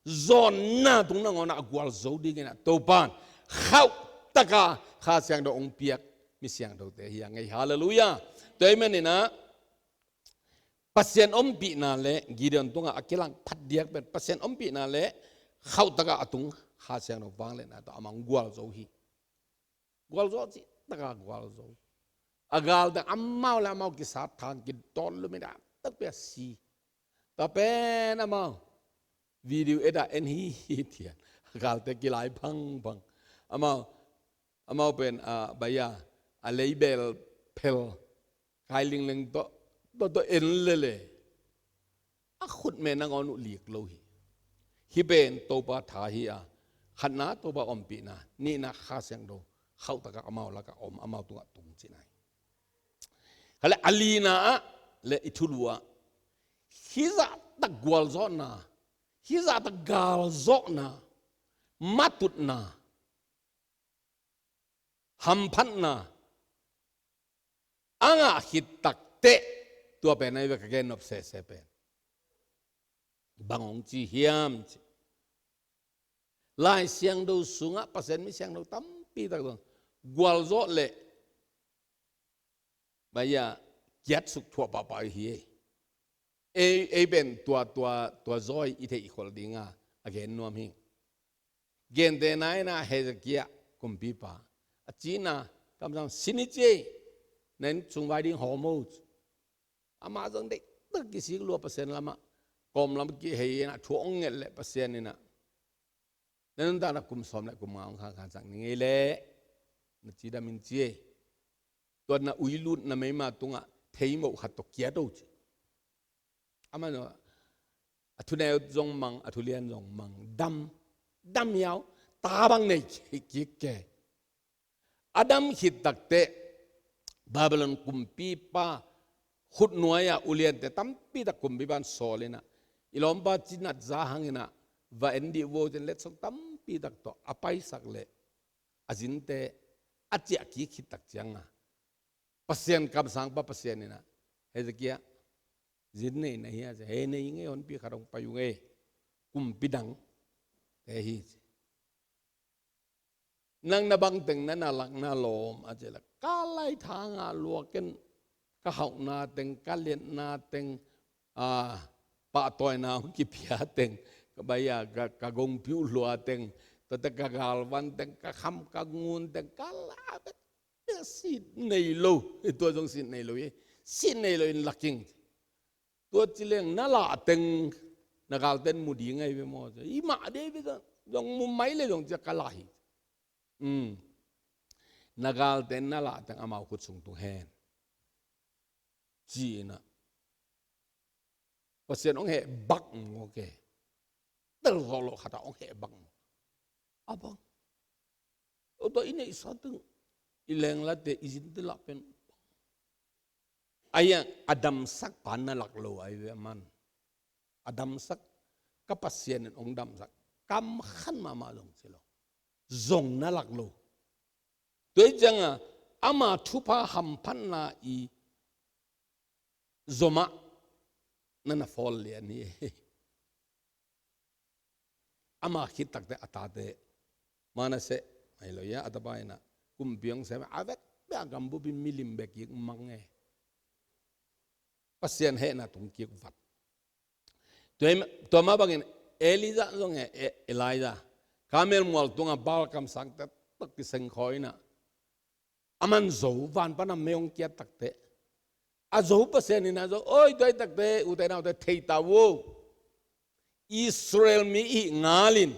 zawnna tung nangawn a gualzo dingin ah Topan khauhtaka Kha Siangtho hong piak mi siangthote hi a ngei. Halleluiah. Tua ahih maninah Pasian ompihna le Gideon tungah a kilang phat diak pen Pasian ompihna le khauhtaka a tung Kha Siangtho vangliatna tawh amah hong gualzo hi. Gualzo cih taka gualzo. A galte amau le amau kisat thang kidawt lumin a takpi a si. Tua pen amau video et a en hi hi thian. A galte kilai phangphang. Amau, amau pen a baya a leibel phel kai lingleng tawh, tawh, tawh en lele. A khutme nangawn uh lik lo hi. Hih pen Topa tha hi a, khatna Topa ompihna, nihna Kha Siangtho khauhtaka amau lakah om, amau tungah tung cihna hi. Kha le a lina ah le i thulu ah hih zahtak gualzawhna, hih zahtak galzawhna, matutna, hamphatna a ngah khit takteh, tua pen ahi ve ka gen nop sese pen. Bang hong ci hiam cih, Lai Siangtho sungah Pasian mi siangtho tampi tak zong gualzawh le baya kiatsuk thuah pahpah hi. Ei, ei pen tua, tua, tua zawi i theih i kholh dinga a gen nuam hi. Gentehna inah Hezekiah kumpipa a cihna kamsang sin i ci ei, na inn sung vai ding hawm o. Amah zong deihtak kisik lua Pasian lamah kawmlam kihei inah thu hong nget leh Pasian inah na nuntakna kum sawm le kum nga hong khangkhansak ni ngei leh na cidam in ci ei. Tua na uilut na meima tungah theimoh khat tawh kiat o ci. Amah zong a thuneu zong mang, a thulian zong mang, dam, dam hiau, ta bang nei kik ke. A dam khit takteh Babylon kumpipa khutnuai-ah uliante tampi tak kumpipa in sawl inah, i lawmpa cinat za hang inah va en dih vo cin letsong tampi tak tawh a paisak leh a zinte a ciah kik khit tak cianga Pasian kamsangpa Pasian inah, Hezekiah, zin nei na hia? Ci. Hei, nei ngei, honpi khat hong pai uh ngei, kumpi dangte hi ci. Nang na bangteng na na lak na lawm a ci leh, ka laithang ah lua ken, ka hauhna teng, ka liatna teng, a, pahtawina hong kipia teng, ka bai a, ka, ka gongpi uh lua teng, tuate ka galvan teng, ka kham ka ngun teng, ka la bek, bek sit nei lo, tua zong sit nei lo hi, sit nei lo in laking. Tua ci leng na lah teng, na galten mu ding ahi ve maw. I mah dei ve zong, zong mu mai le zong cia ka lah hi. Um. Na galten na lah teng amau khut sung tung hen. Ci-in ah. Pasian hong heh bak maw ke. Tel zawh loh khat ah hong heh bak maw. A bang. Tua i neihsa teng. I lenglate i zinte lah pen. Ahi a, a damsak pa na lak lo ahi ve a man. A damsak, ka Pasian in hong damsak. Kam khan mahmah zong ci lo. Zong na lak lo. Tua hi ciangin, ama thupha hamphatna i zomah na na fawl lian hi. Ama khit takte a tate. Manasseh, mai lo ia, a tapa in ah. Kumpi hong sem, a vekpi a gambup in milim bek kik mang e. Pasian hehna tung kik vat. Tua, tua mah bangin Elijah zong e, e, Elijah. Karmel mual tungah Baal kamsangte tawh kiseng khawh in ah. A man zo, van pan a mei hong kiat takte. A zo Pasian in a zo, oi, tua hi takte, ute naute thei ta uh o. Israel mi i hih ngalin,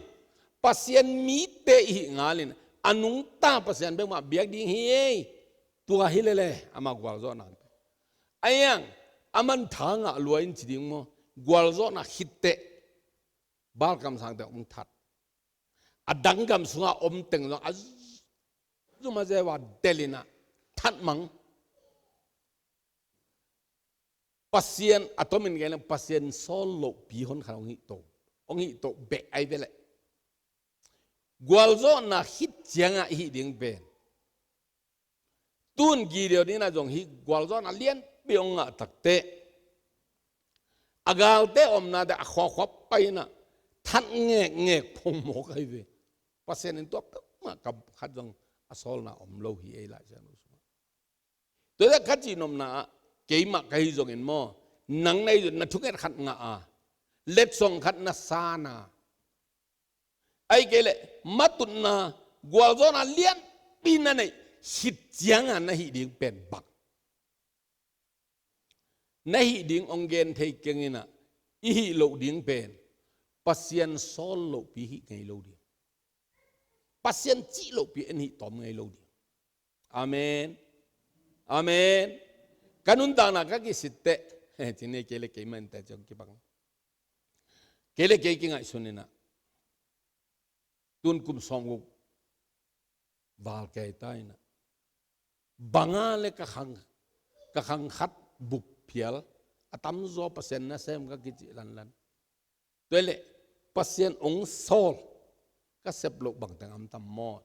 Pasian mite i hih ngalin, a nungta Pasian bek mah biak ding hi ei. Tua hi lele, ama gualzawhna. A iang, a man tha ngah lua in ci ding maw, gualzawhna khitteh, Baal kamsangte hong that. A dang gam sungah om teng zong, a zum a zeu a delh in ah, that mang. Pasian, a tomin kei leng Pasian sawl lohpi hon khat hong hih to. Hong hih to beh ahi ve leh. Gualzawhna khit ciangah i hih ding pen. Tun Gideon in ah zong hih gualzawhna lianpi hong ngah takte. A galte omnate a khuakhua pai in ah. That ngekngek phongmawk ahi ve. Pasian in tua peuhmah kam khat zong a sawlna om lo hi ei Lai Siangtho sungah. Tua zah ka cihnopna ah, keimah ka hi zongin maw, nang na hi zong na thunget khat ngah a, letsong khat na san a, ahih kei leh matutna, gualzawhna lianpi na neih khit ciangah na hih ding pen bang. Na hih ding hong gen thei keng in ah, i hih loh ding pen Pasian sawl lohpi hih ngei lo ding. Pasian cih lohpi en hih tawm ngei lo ding. Amen. Amen. Ka nuntakna ka kisitteh. Cine kei le keimah inteh ciang kibang. Kei le kei kingaihsun in ah. Tun kum sawmguk val kei ta in ah. Banga le ka khang, ka khang khat bup phial. A tamzaw Pasian nasem ka kicih lanlan. Tua hi leh Pasian hong sawl ka sep loh bangteng a om tam maw.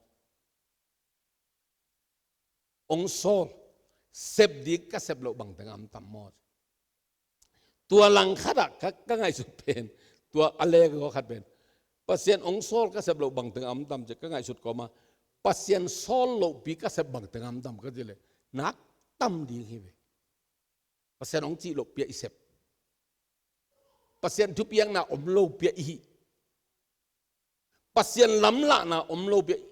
Hong sawl, sep ding ka sep loh bangteng a om tam maw. Tua langkhat ah ka, ka ngaihsut pen, tua a lek khat pen. Pasian hong sawl ka sep loh bangteng a om tam ci ka ngaihsut kawm a. Pasian sawl lohpi ka sep bangteng a om tam ka ci leh. Nak tam ding hi ve. Pasian hong cih lohpi ah i sep. Pasian thupiakna om lopi ah i hih. Pasian lamlahna om lopi ah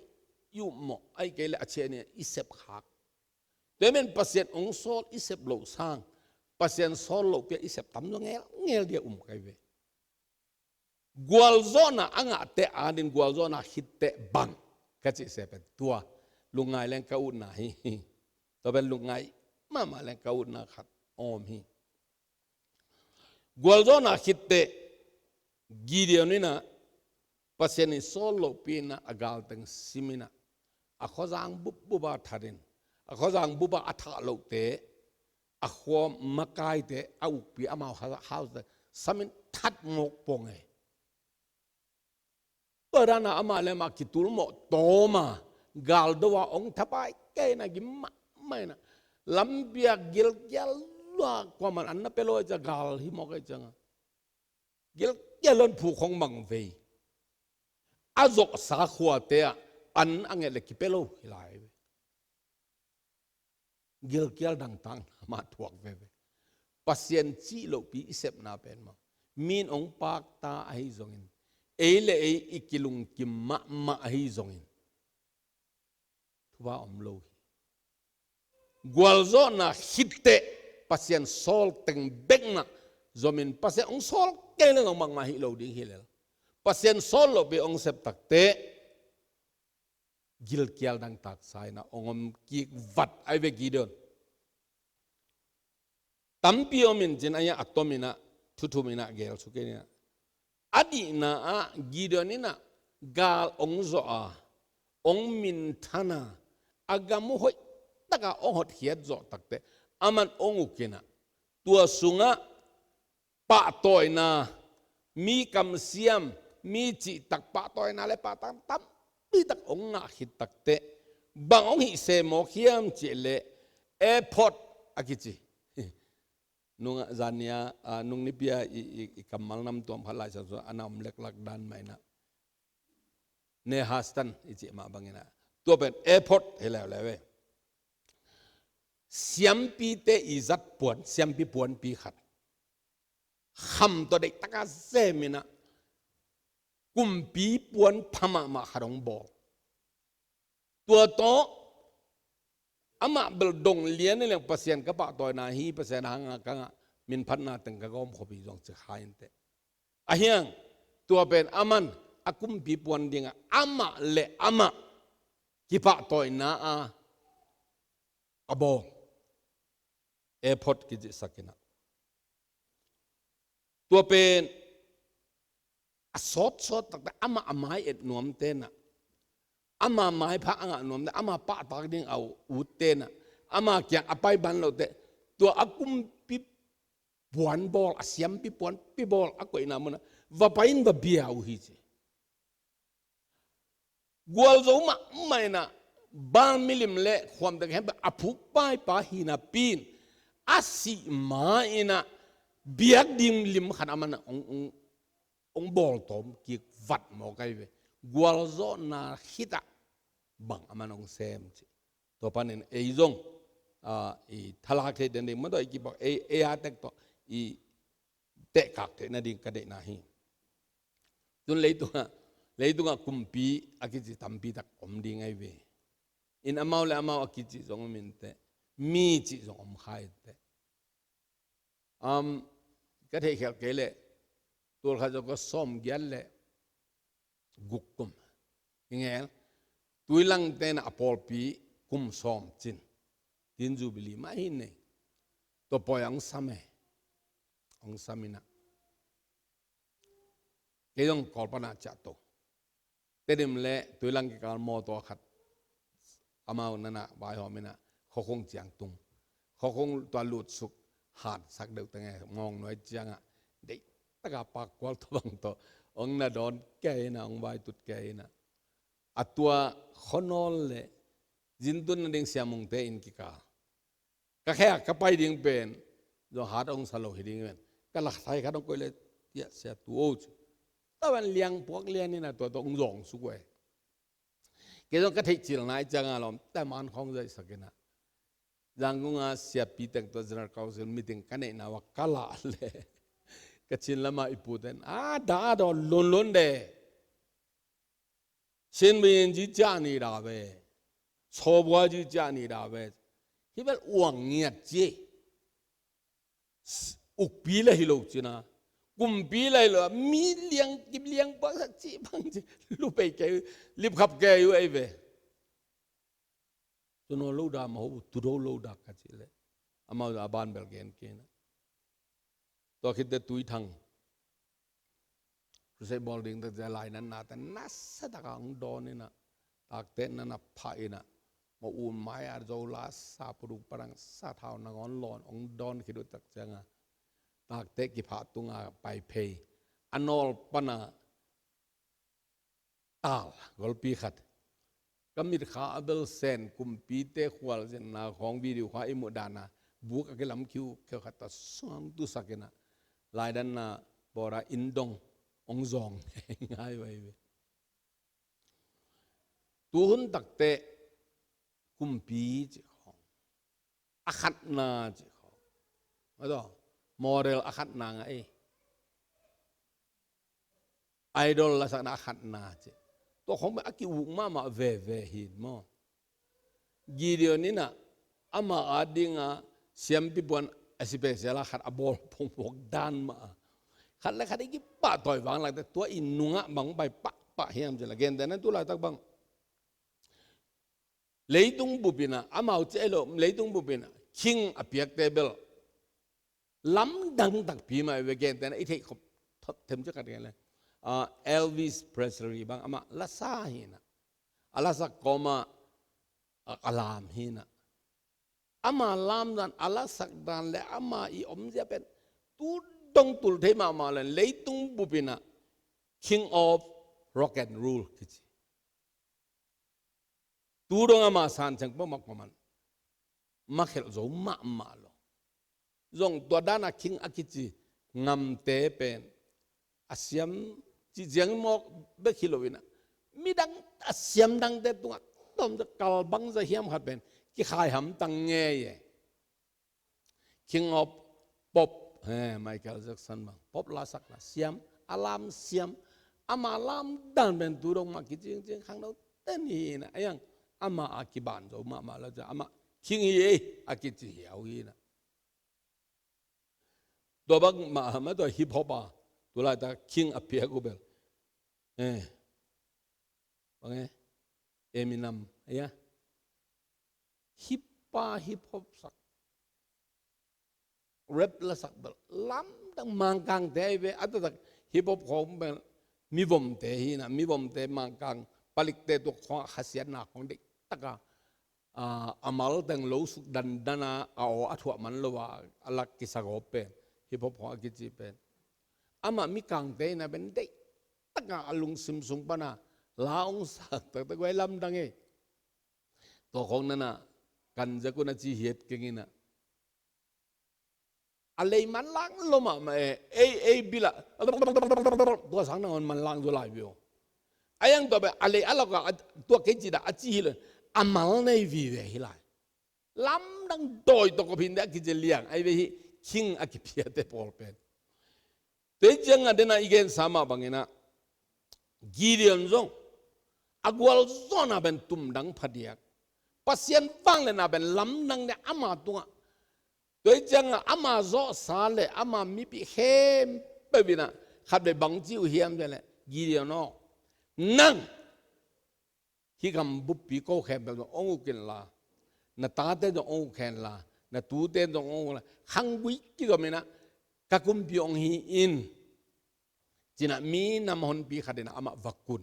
i um maw, ahih kei leh a ciah ni ah i sep khak. Tua hi men Pasian hong sawl i sep loh sang, Pasian sawl lohpi ah i sep tam zaw ngelngel ding a um kei ve. Gualzawhna a ngahte adingin gualzawhna khitteh bang ka cih se pen tua lungngai leng ka utna hi. Tua pen lungngai mahmah leng ka utna khat om hi. Gualzawhna khitteh Gideon in ah Pasian in sawl lohpi in ah a galteng sim in ah a khuazang bupbup a that in, a khuazang bup a a thah lohte, a khua makaite, a ukpi amau ha-, haute sam in that mawk pong e. Tua dan a amah le amah kitulmawh tawm a, galdo a hong thapai kei in ah gim mahmah in ah, lampi ah gilkial lua, kuaman an na pia lo ahih ciang gal hi mawk ahih ciang a, gilkial lua in phuk hong mang vei. A zawhsa khuate ah an a nget leh kipia lo hi lai ve. Gilkial dangtakna mah thuak veve. Pasian cih lohpi i sepna pen maw, Min hong pakta ahi zongin, ei le ei i kilungkim mahmah ahi zongin, thupha om lo hi. Gualzawhna khit teh Pasian sawl teng bek mah zomin, Pasian hong sawl kei le zong bangmah hi lo ding hi lel. Pasian sawl lopi hong sep tak teh gilkial dangtaksa in ah hong om kik vat ahi ve Gideon. Tampi om in cin a, a tom in ah, thuthum in ah gel suk in ah, a dihna ah Gideon in ah gal hong zawh a, hong minthan a, a gam uh hoih tak a hong hotkhiat zawh tak teh, aman hong uk in ah, tua sungah pahtawina, mi kamsiam, mi cihtak pahtawina le pahtak tampi tak hong ngah khit tak teh, bang hong hih sem mawk hiam cih leh, ephod a kici. Nung zan ni-a, a, nung nipi-a i, i, i kammal nam tuam khat Lai Siangtho sung a na om leklak dan mah in ah, nehastan i cih mah bang in ah, tua pen ephod hi leuleu e. Siampite i zat puan, siampi puanpi khat, kham tawh deih tak a zem in ah, kumpi puan pha mahmah khat hong bawl. Tua tawh amah bel dong lian in leng, Pasian ka pahtawina hi, Pasian hang a ka ngah minphatna teng ka gawm khop hi zong ci kha in teh. Ahi hang tua pen aman a kumpi puan ding a, amah le amah kipahtawina a a bawl, ephod kicihsak in ah, tua pen a sawtsawt tak teh amah a mai et nuamte in ah, ama maipha a ngah nuamte, ama pahtak ding a utte in ah, ama kiang a pai ban loh teh, tua a kumpi puan bawl, a siampi puanpi bawl a koihna mun ah va pai in va bia uh hi ci. Gualzo mahmah in ah, Baal milim le khuam teng khempeuh a phuk paipa hi napi in, a sih ma in ah biak ding lim khat aman hong, hong, hong bawltawm kik vat mawk ahi ve. Gualzawhna khit ah bang aman hong sem ci. Tua panin ei zong, a, i thalak thei den ding, ma tawh i kipak, ei, ei a tek tawh i tehkak theih nading ka deihna hi. Tun leitungah, leitungah kumpi a kici tampi tak om ding ahi ve. In amau le amau a kici zong om in teh, mi cih zong om kha in teh. Um, ka theihkhial kei leh, tul khat zong ka sawmgiat le guk kum hi ngel. Tuilang te in ah a pawlpi kum sawm cin, tin Jubilee mah hi nei. Tua pawi ah hong sam e. Hong sam in ah, kei zong Kawl pan ah ciah to. Tedim le Tuilang kikal mawtaw khat, amau na na vaihawm in ah, khuakhung ciang tung. Khuakhung tua lutsuk, hatsak deuh teng e, mawng nuai ciang ah, deih tak a pakkual tawh bang tawh hong na dawn kei in ah, hong vaitut kei in ah, a tua khuanawl le zintun nading Sia Mungte inn kikal. Ka khe a ka pai ding pen zong hat hong sa lo hi ding ven. Ka lakhai khat hong koih le, tiah sia tu o ci. Tua van liang puak lian in ah tua tawh hong zawng suk uh e. Kei zong ka theih cil nai ciang a lawm, tua man khawng zaihsak in ah, Zangkong a siapi teng tawh General Council meeting ka neihna uh a ka lah le, ka Chin lam a i pute in, a da daw lunlun de. Sin bin ji ciah ni da ve. Sawbua ji ciah ni da ve. Hi bel uang ngiat ci. Ukpi le hi lo cin a, kumpi le hi lo, mi liang, kip liang bangsak ci bang ci. Lupei kei, lipkhap kei uh ei ve. Tuno lo da ma ho, tudo lo da ka ci le. Amau a ban bel gen kei na. Tua khit teh Tuithang Crusade bawl ding tak ciang laidanna te nasa tak a hong dawn in ah, takte na na phah in ah, mawh un mai a zo la sa, puduk padang sa, thau nangawn lawn hong dawn khit uh tak ciang a, takte kiphah tung a pai phei. A nawl pan a tal golpi khat. Ka mitkha a bel sen, kumpite khualzinna khawng video kha i muh dan a, buk a kilam khiukheu khat tawh sawng tusak in ah, laidanna bawra inn dong hong zawng ngai uh ahi ve. Tuhun tak teh kumpi cih khawng, a khatna cih khawng, a tawh model a khatna ngah ei. idol lasakna a khatna ci. Tua khong pen a ki-uk mahmah veve hi maw. Gideon in ah ama adinga siampi puan a special a khat a bawl phongphok dan mah a, khat le khat i kipahtawi vanglakte tua i nungah bang pai pahpah hiam ci leh, gentehna tu laitak bang leitung bup in ah, amau ci ei lo, leitung bup in ah king a piakte bel lamdang takpi mah ve, gentehna i theih khop thot them ci khat gen le. Ah, Elvis Presley bang amah lasa hi in ah, a lasak kawma a, a lam hi in ah, ama lamdan, a lasak dan le ama i omzia pen tu dong tul thei mahmah le, leitung bup in ah King of Rock and Roll kici. Tu dong ama san ceng pawh mak pawh man ma khelh zo mahmah lo. Zong tua dana king a kici ngamte pen a siam ci ziang mawk bek hi lo in ah, midang a siam dangte tungah tawm kal bangza hiam khat pen kikhai hamtang ngei e. King of Pop, he, Michael Jackson bang, pop lasakna siam, a lam siam, ama lamdan pen tu dong mah kicingcing khangno ten hi in ah, a yang ama a kiban zo mahmah lo ci, amah king hi ei a kici hiau hi in ah. Tua bang mah a, mah tua hip hop a tu laitak king a piak uh bel, eh, bang e, Eminem, a ya, hip pa hip hop sak, rap lasak bel lamdang, Mangkangte ahi ve, a taktak hip hop khong bel mivomte hi in ah, mivomte Mangkang palikte tua khong khasiatna khong deih taka, a, a mal teng lo suk dandana a aw a thuah man lo a, a lak kisagawp pen hip hop khong a kici pen, amah Mikangte in ah pen deih taka a lungsim sung pana la ong sak taktak guai lamdang ei. Tua khong nana kan zakun a ci hiat keng in ah, a lei manlang lo mahmah e, ei, ei bilah tua sang nangawn manlang zo lai vio. A yang tua pen a lei a lak a, tua kei ci dah a ci hi lo, a mal nei vive hi lai. Lamdang dawi tawh kawphin deh a kici liang ahi ve hi, king a kipiate pawl pen. Tua hi ciangah dena i gensa mah bang in ah Gideon zong a gualzawhna pen tumdang phadiak, Pasian vangliatna pen lamdang deh ama tungah. Tua hi ciangah ama zawhsa le ama mipih khempeuh in ah khatvei bang ci uh hiam cih leh, Gideon aw, nang hih gam buppi ko khempeuh zong ong uk inla, na tate zong ong uk hen la, na tute zong ong uk la, khanggui kizom in ah ka kumpi ong hi in, ci-in ah mi nam honpi khat in ah amah va kun.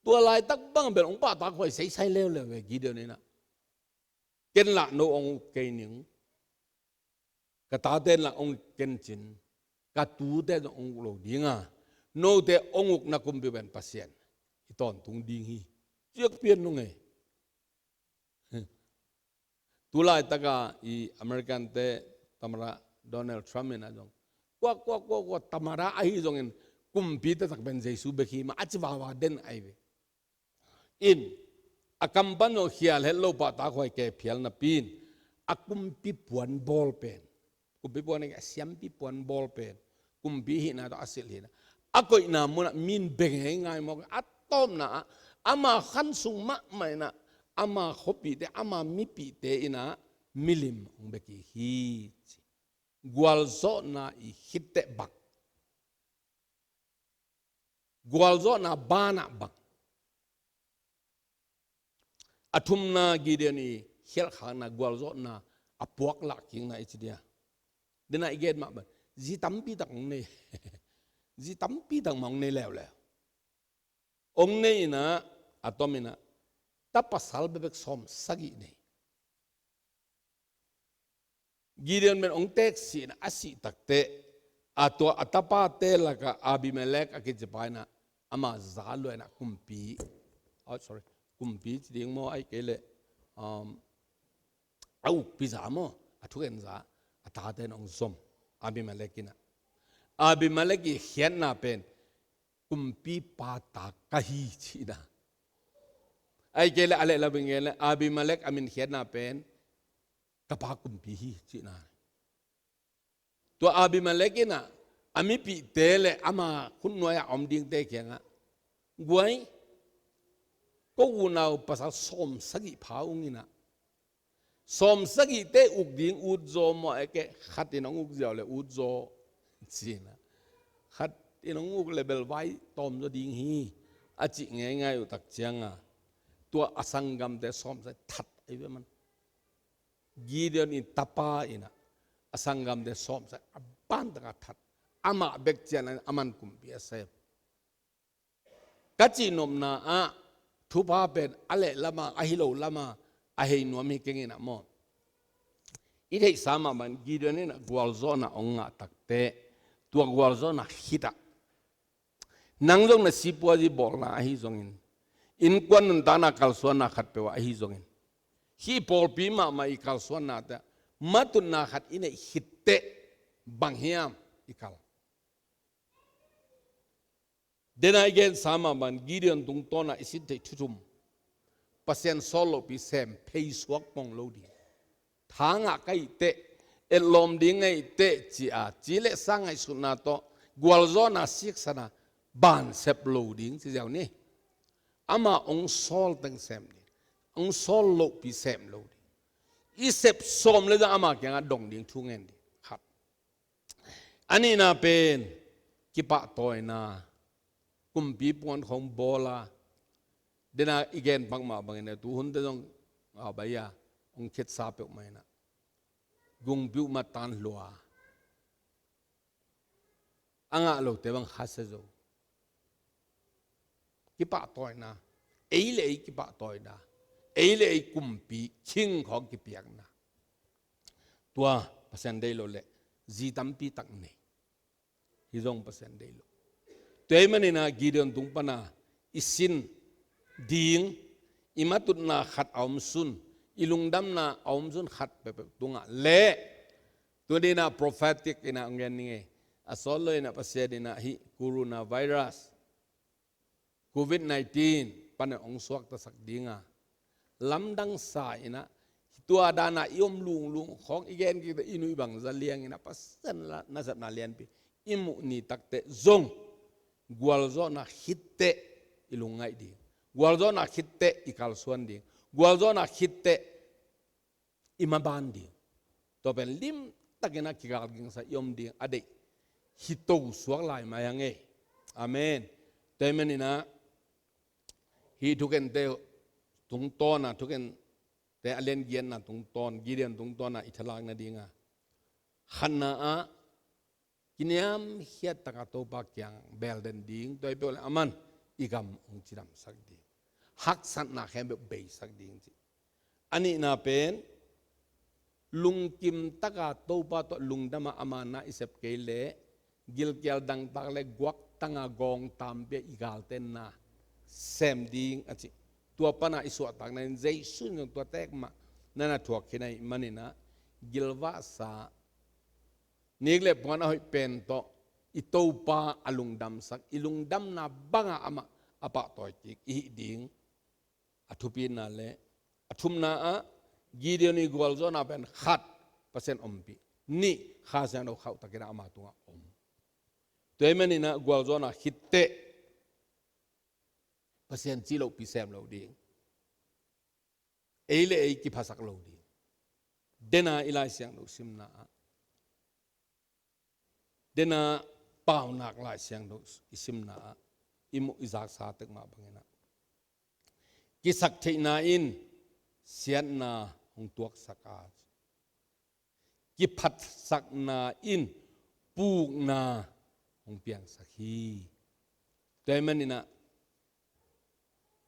Tua laitak bang bel ong pahtakhuai seisai leuleu ve, Gideon in ah, ken lah no ong uk kei ning, ka tate lah ong uk ken cin, ka tute zong ong uk lo ding a, note ong ukna kumpi pen Pasian hi tawntung ding hi, ci-a pian nung e. Tu laitaka i American-te tamada Donald Trump in ah zong, kua, kua, kua, kua tamada ahi zongin kumpi taktak pen Jesu bek hi mah a ci vava den ahi ve. In, a kam pan zong khial het lo pahtakhuai kei phial napi in, a kumpi puan bawl pen, kumpi puan a siampi puan bawl pen kumpi hihna tawh a silh hihna, a koihna munah mi in beng ngei ngai mawk. A tawpna ah ama khan sung mahmah in ah, ama khuapihte, ama mipihte in ah milim hong bia kik hi, ci. Gualzawhna i khitteh bang, gualzawhna banah bang. A thumna Gideon i khialhkhakna, gualzawhna a puak lahkikna i ci dia. Dena i gen mah bang, zi tampi tak hong nei. Zi tampi tak mah hong nei leuleu. Hong nei in ah, a tom in ah, ta pasal bekbek sawm sagih nei. Gideon pen hong teeksih in ah a sih takteh, a tua a tapate lakah Abimelek a kicipa in ah ama za lua in ah kumpi, oh, sorry, kumpi ci ding maw, ahih kei leh, um, a ukpi za maw, a thugen za, a tate in hong zom. Abimelek in ah, Abimelek i khiatna pen kumpipa ta ka hi cihna. Ahih kei leh a leh lo bing gen leh Abimelek a min khiatna pen ka pa kumpi hi cihna. Tua Abimelek in ah a mipihte le ama khutnuai-ah a om dingte kiangah, guai, ko unau pasal sawm sagih pha ung inah, sawm sagihte uk ding utzaw maw, a keh khat in hong uk ziau le utzaw ci inah, khat in hong uk le bel vai tawmzaw ding hi, a cih ngeingai uh tak cianga, tua a sanggamte sawm sagih that ahi ve man. Gideon in tapa inah a sanggamte sawm sagih a ban taka that, amah bek cian a man kumpi a sem. Ka cihnopna ah thupha pen a leh lama, a hi lo lama a hei nuam hi keng inah maw. I theihsa mah bang Gideon inah gualzawhna hong ngah takte, tua gualzawhna khitah, nang zong na sipuazi bawlna ahi zongin, innkuan nuntakna kalsuanna khatpeuh ah ahi zongin, hih pawlpi mahmah i kalsuannate ah matutna khat i neih khitteh bang hiam i kal. Dena i gensa mah bang Gideon tungtawnah i sin theih thu thum, Pasian sawl lohpi sem, phei suak pong lo ding, tha ngah ka hih teh, etlawm ding ka hih teh ci-a, ci le sa ngaihsutna tawh gualzawhna siksana bansep lo ding ci ziau ni. Ama hong sawl teng sem ding, hong sawl lohpi sem lo ding. I sep sawm le zah ama kiangah dong ding thu ngen ding. Khat. A nihna pen kipahtawina, kumpi puan khong bawla, dena i gen pak mah bangin a tu hunte zong a bai-a hong khetsa peuhmah inah, gungpi uh matan hlua, a ngah lote bang khasia zo. Kipahtawina, ei le ei kipahtawina, ei le ei kumpi khing khawng kipiakna. Tua Pasian deih lo le zi tampi tak nei, hi zong Pasian deih lo. Tua ahih maninah Gideon tung pana i sin ding, i matutna khat a om sun, i lungdamna a om sun khat peuhpeuh tungah le, tua dinah prophetic inah hong gen ning ei. A sawt lo inah Pasian inah hih coronavirus, covid nineteen pana hong suaktasak dinga, lamdang sa inah, tua dana i om lunglung khawng i gen kik, i nuih bang za liang inah Pasian nasepna lianpi i muh ni takteh zong, gualzawhna khitteh i lungngaih ding, gualzawhna khitteh i kalsuan ding, gualzawhna khitteh i maban ding. Tua pen limtakinah kigalgingsa i om ding a deih hi to suak lai mai hang ei. Amen. Tua ahih maninah hih thukente tungtawna, thukente a lian giatna tungtawn, Gideon tungtawna i thalak nadinga, khatna ah kiniamkhiat taka Topa kiang belden ding, tua hi peuh le aman i gam hong cidamsak ding, haksatna khempeuh beisak ding ci. A nihna pen lungkim taka Topa tawh lungdama ama na i sep kei leh, gilkial dangtak le guaktanga gawng tampi-a i galtenna sem ding a ci. Tua pana i suahtakna in Jesu in zong tua tek mah na na thuak khin ahih maninah, gilvahsa, nik le puan a hoih pen tawh i Topa a lungdamsak, i lungdamna banga amah a pahtawi kik i hih ding. A thupina le a thumna ah Gideon i gualzawhna pen khat, Pasian ompih. Nih, Kha Siangtho khauhtakinah ama tungah om. Tua ahih maninah gualzawhna khitteh Pasian cih lohpi sem lo ding. Ei le ei kiphasak lo ding. Dena i Lai Siangtho simna ah, dena Paunak Lai Siangtho i simna ah i muh i zaksa tek mah banginah, kisaktheihna in siatna hong tuaksak a, kiphatsakna in pukna hong piangsak hi. Tua ahih maninah,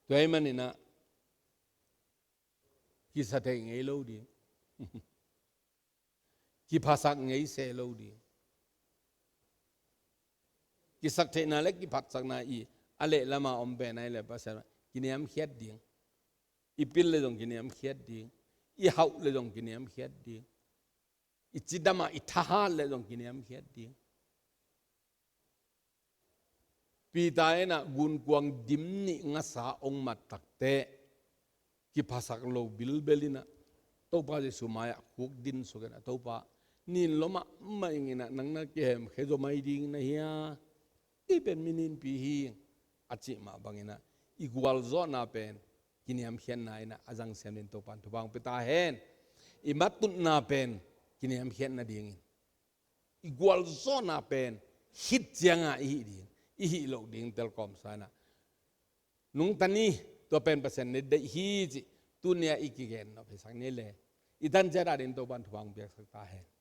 tua ahih maninah kisa thei ngei lo ding. Kiphasak ngei se lo ding. Kisaktheihna le kiphatsakna i a lehlama om pen ahih leh Pasian kiniamkhiat ding. I pil le zong kiniamkhiat ding. I hauh le zong kiniamkhiat ding. I cidamah i thahat le zong kiniamkhiat ding. Peter inah gunkuang dim nih ngasa hong mat takteh, kiphasak lo bilbel inah Topa Jesu mai-ah khuk dinsukinah, Topa, Nin lua mahmah ing in ah, nang na kihemkhia zaw mai ding na hia? Kei pen mi ninpi hi ing, a cih mah bang in ah, i gualzawhna pen kiniamkhiatna in ah a zang siam dingin Topa'n thupha hong pia ta hen. I matutna pen kiniamkhiat nadingin, i gualzawhna pen khit ciangah i hih ding, i hih loh ding telkawm sa in ah, nungta ni, tua pen Pasian na deih hi cih tuni-ah i kigen nop hi sak ni le. I tan ciat a dingin Topa'n thupha hong piaksak ta hen.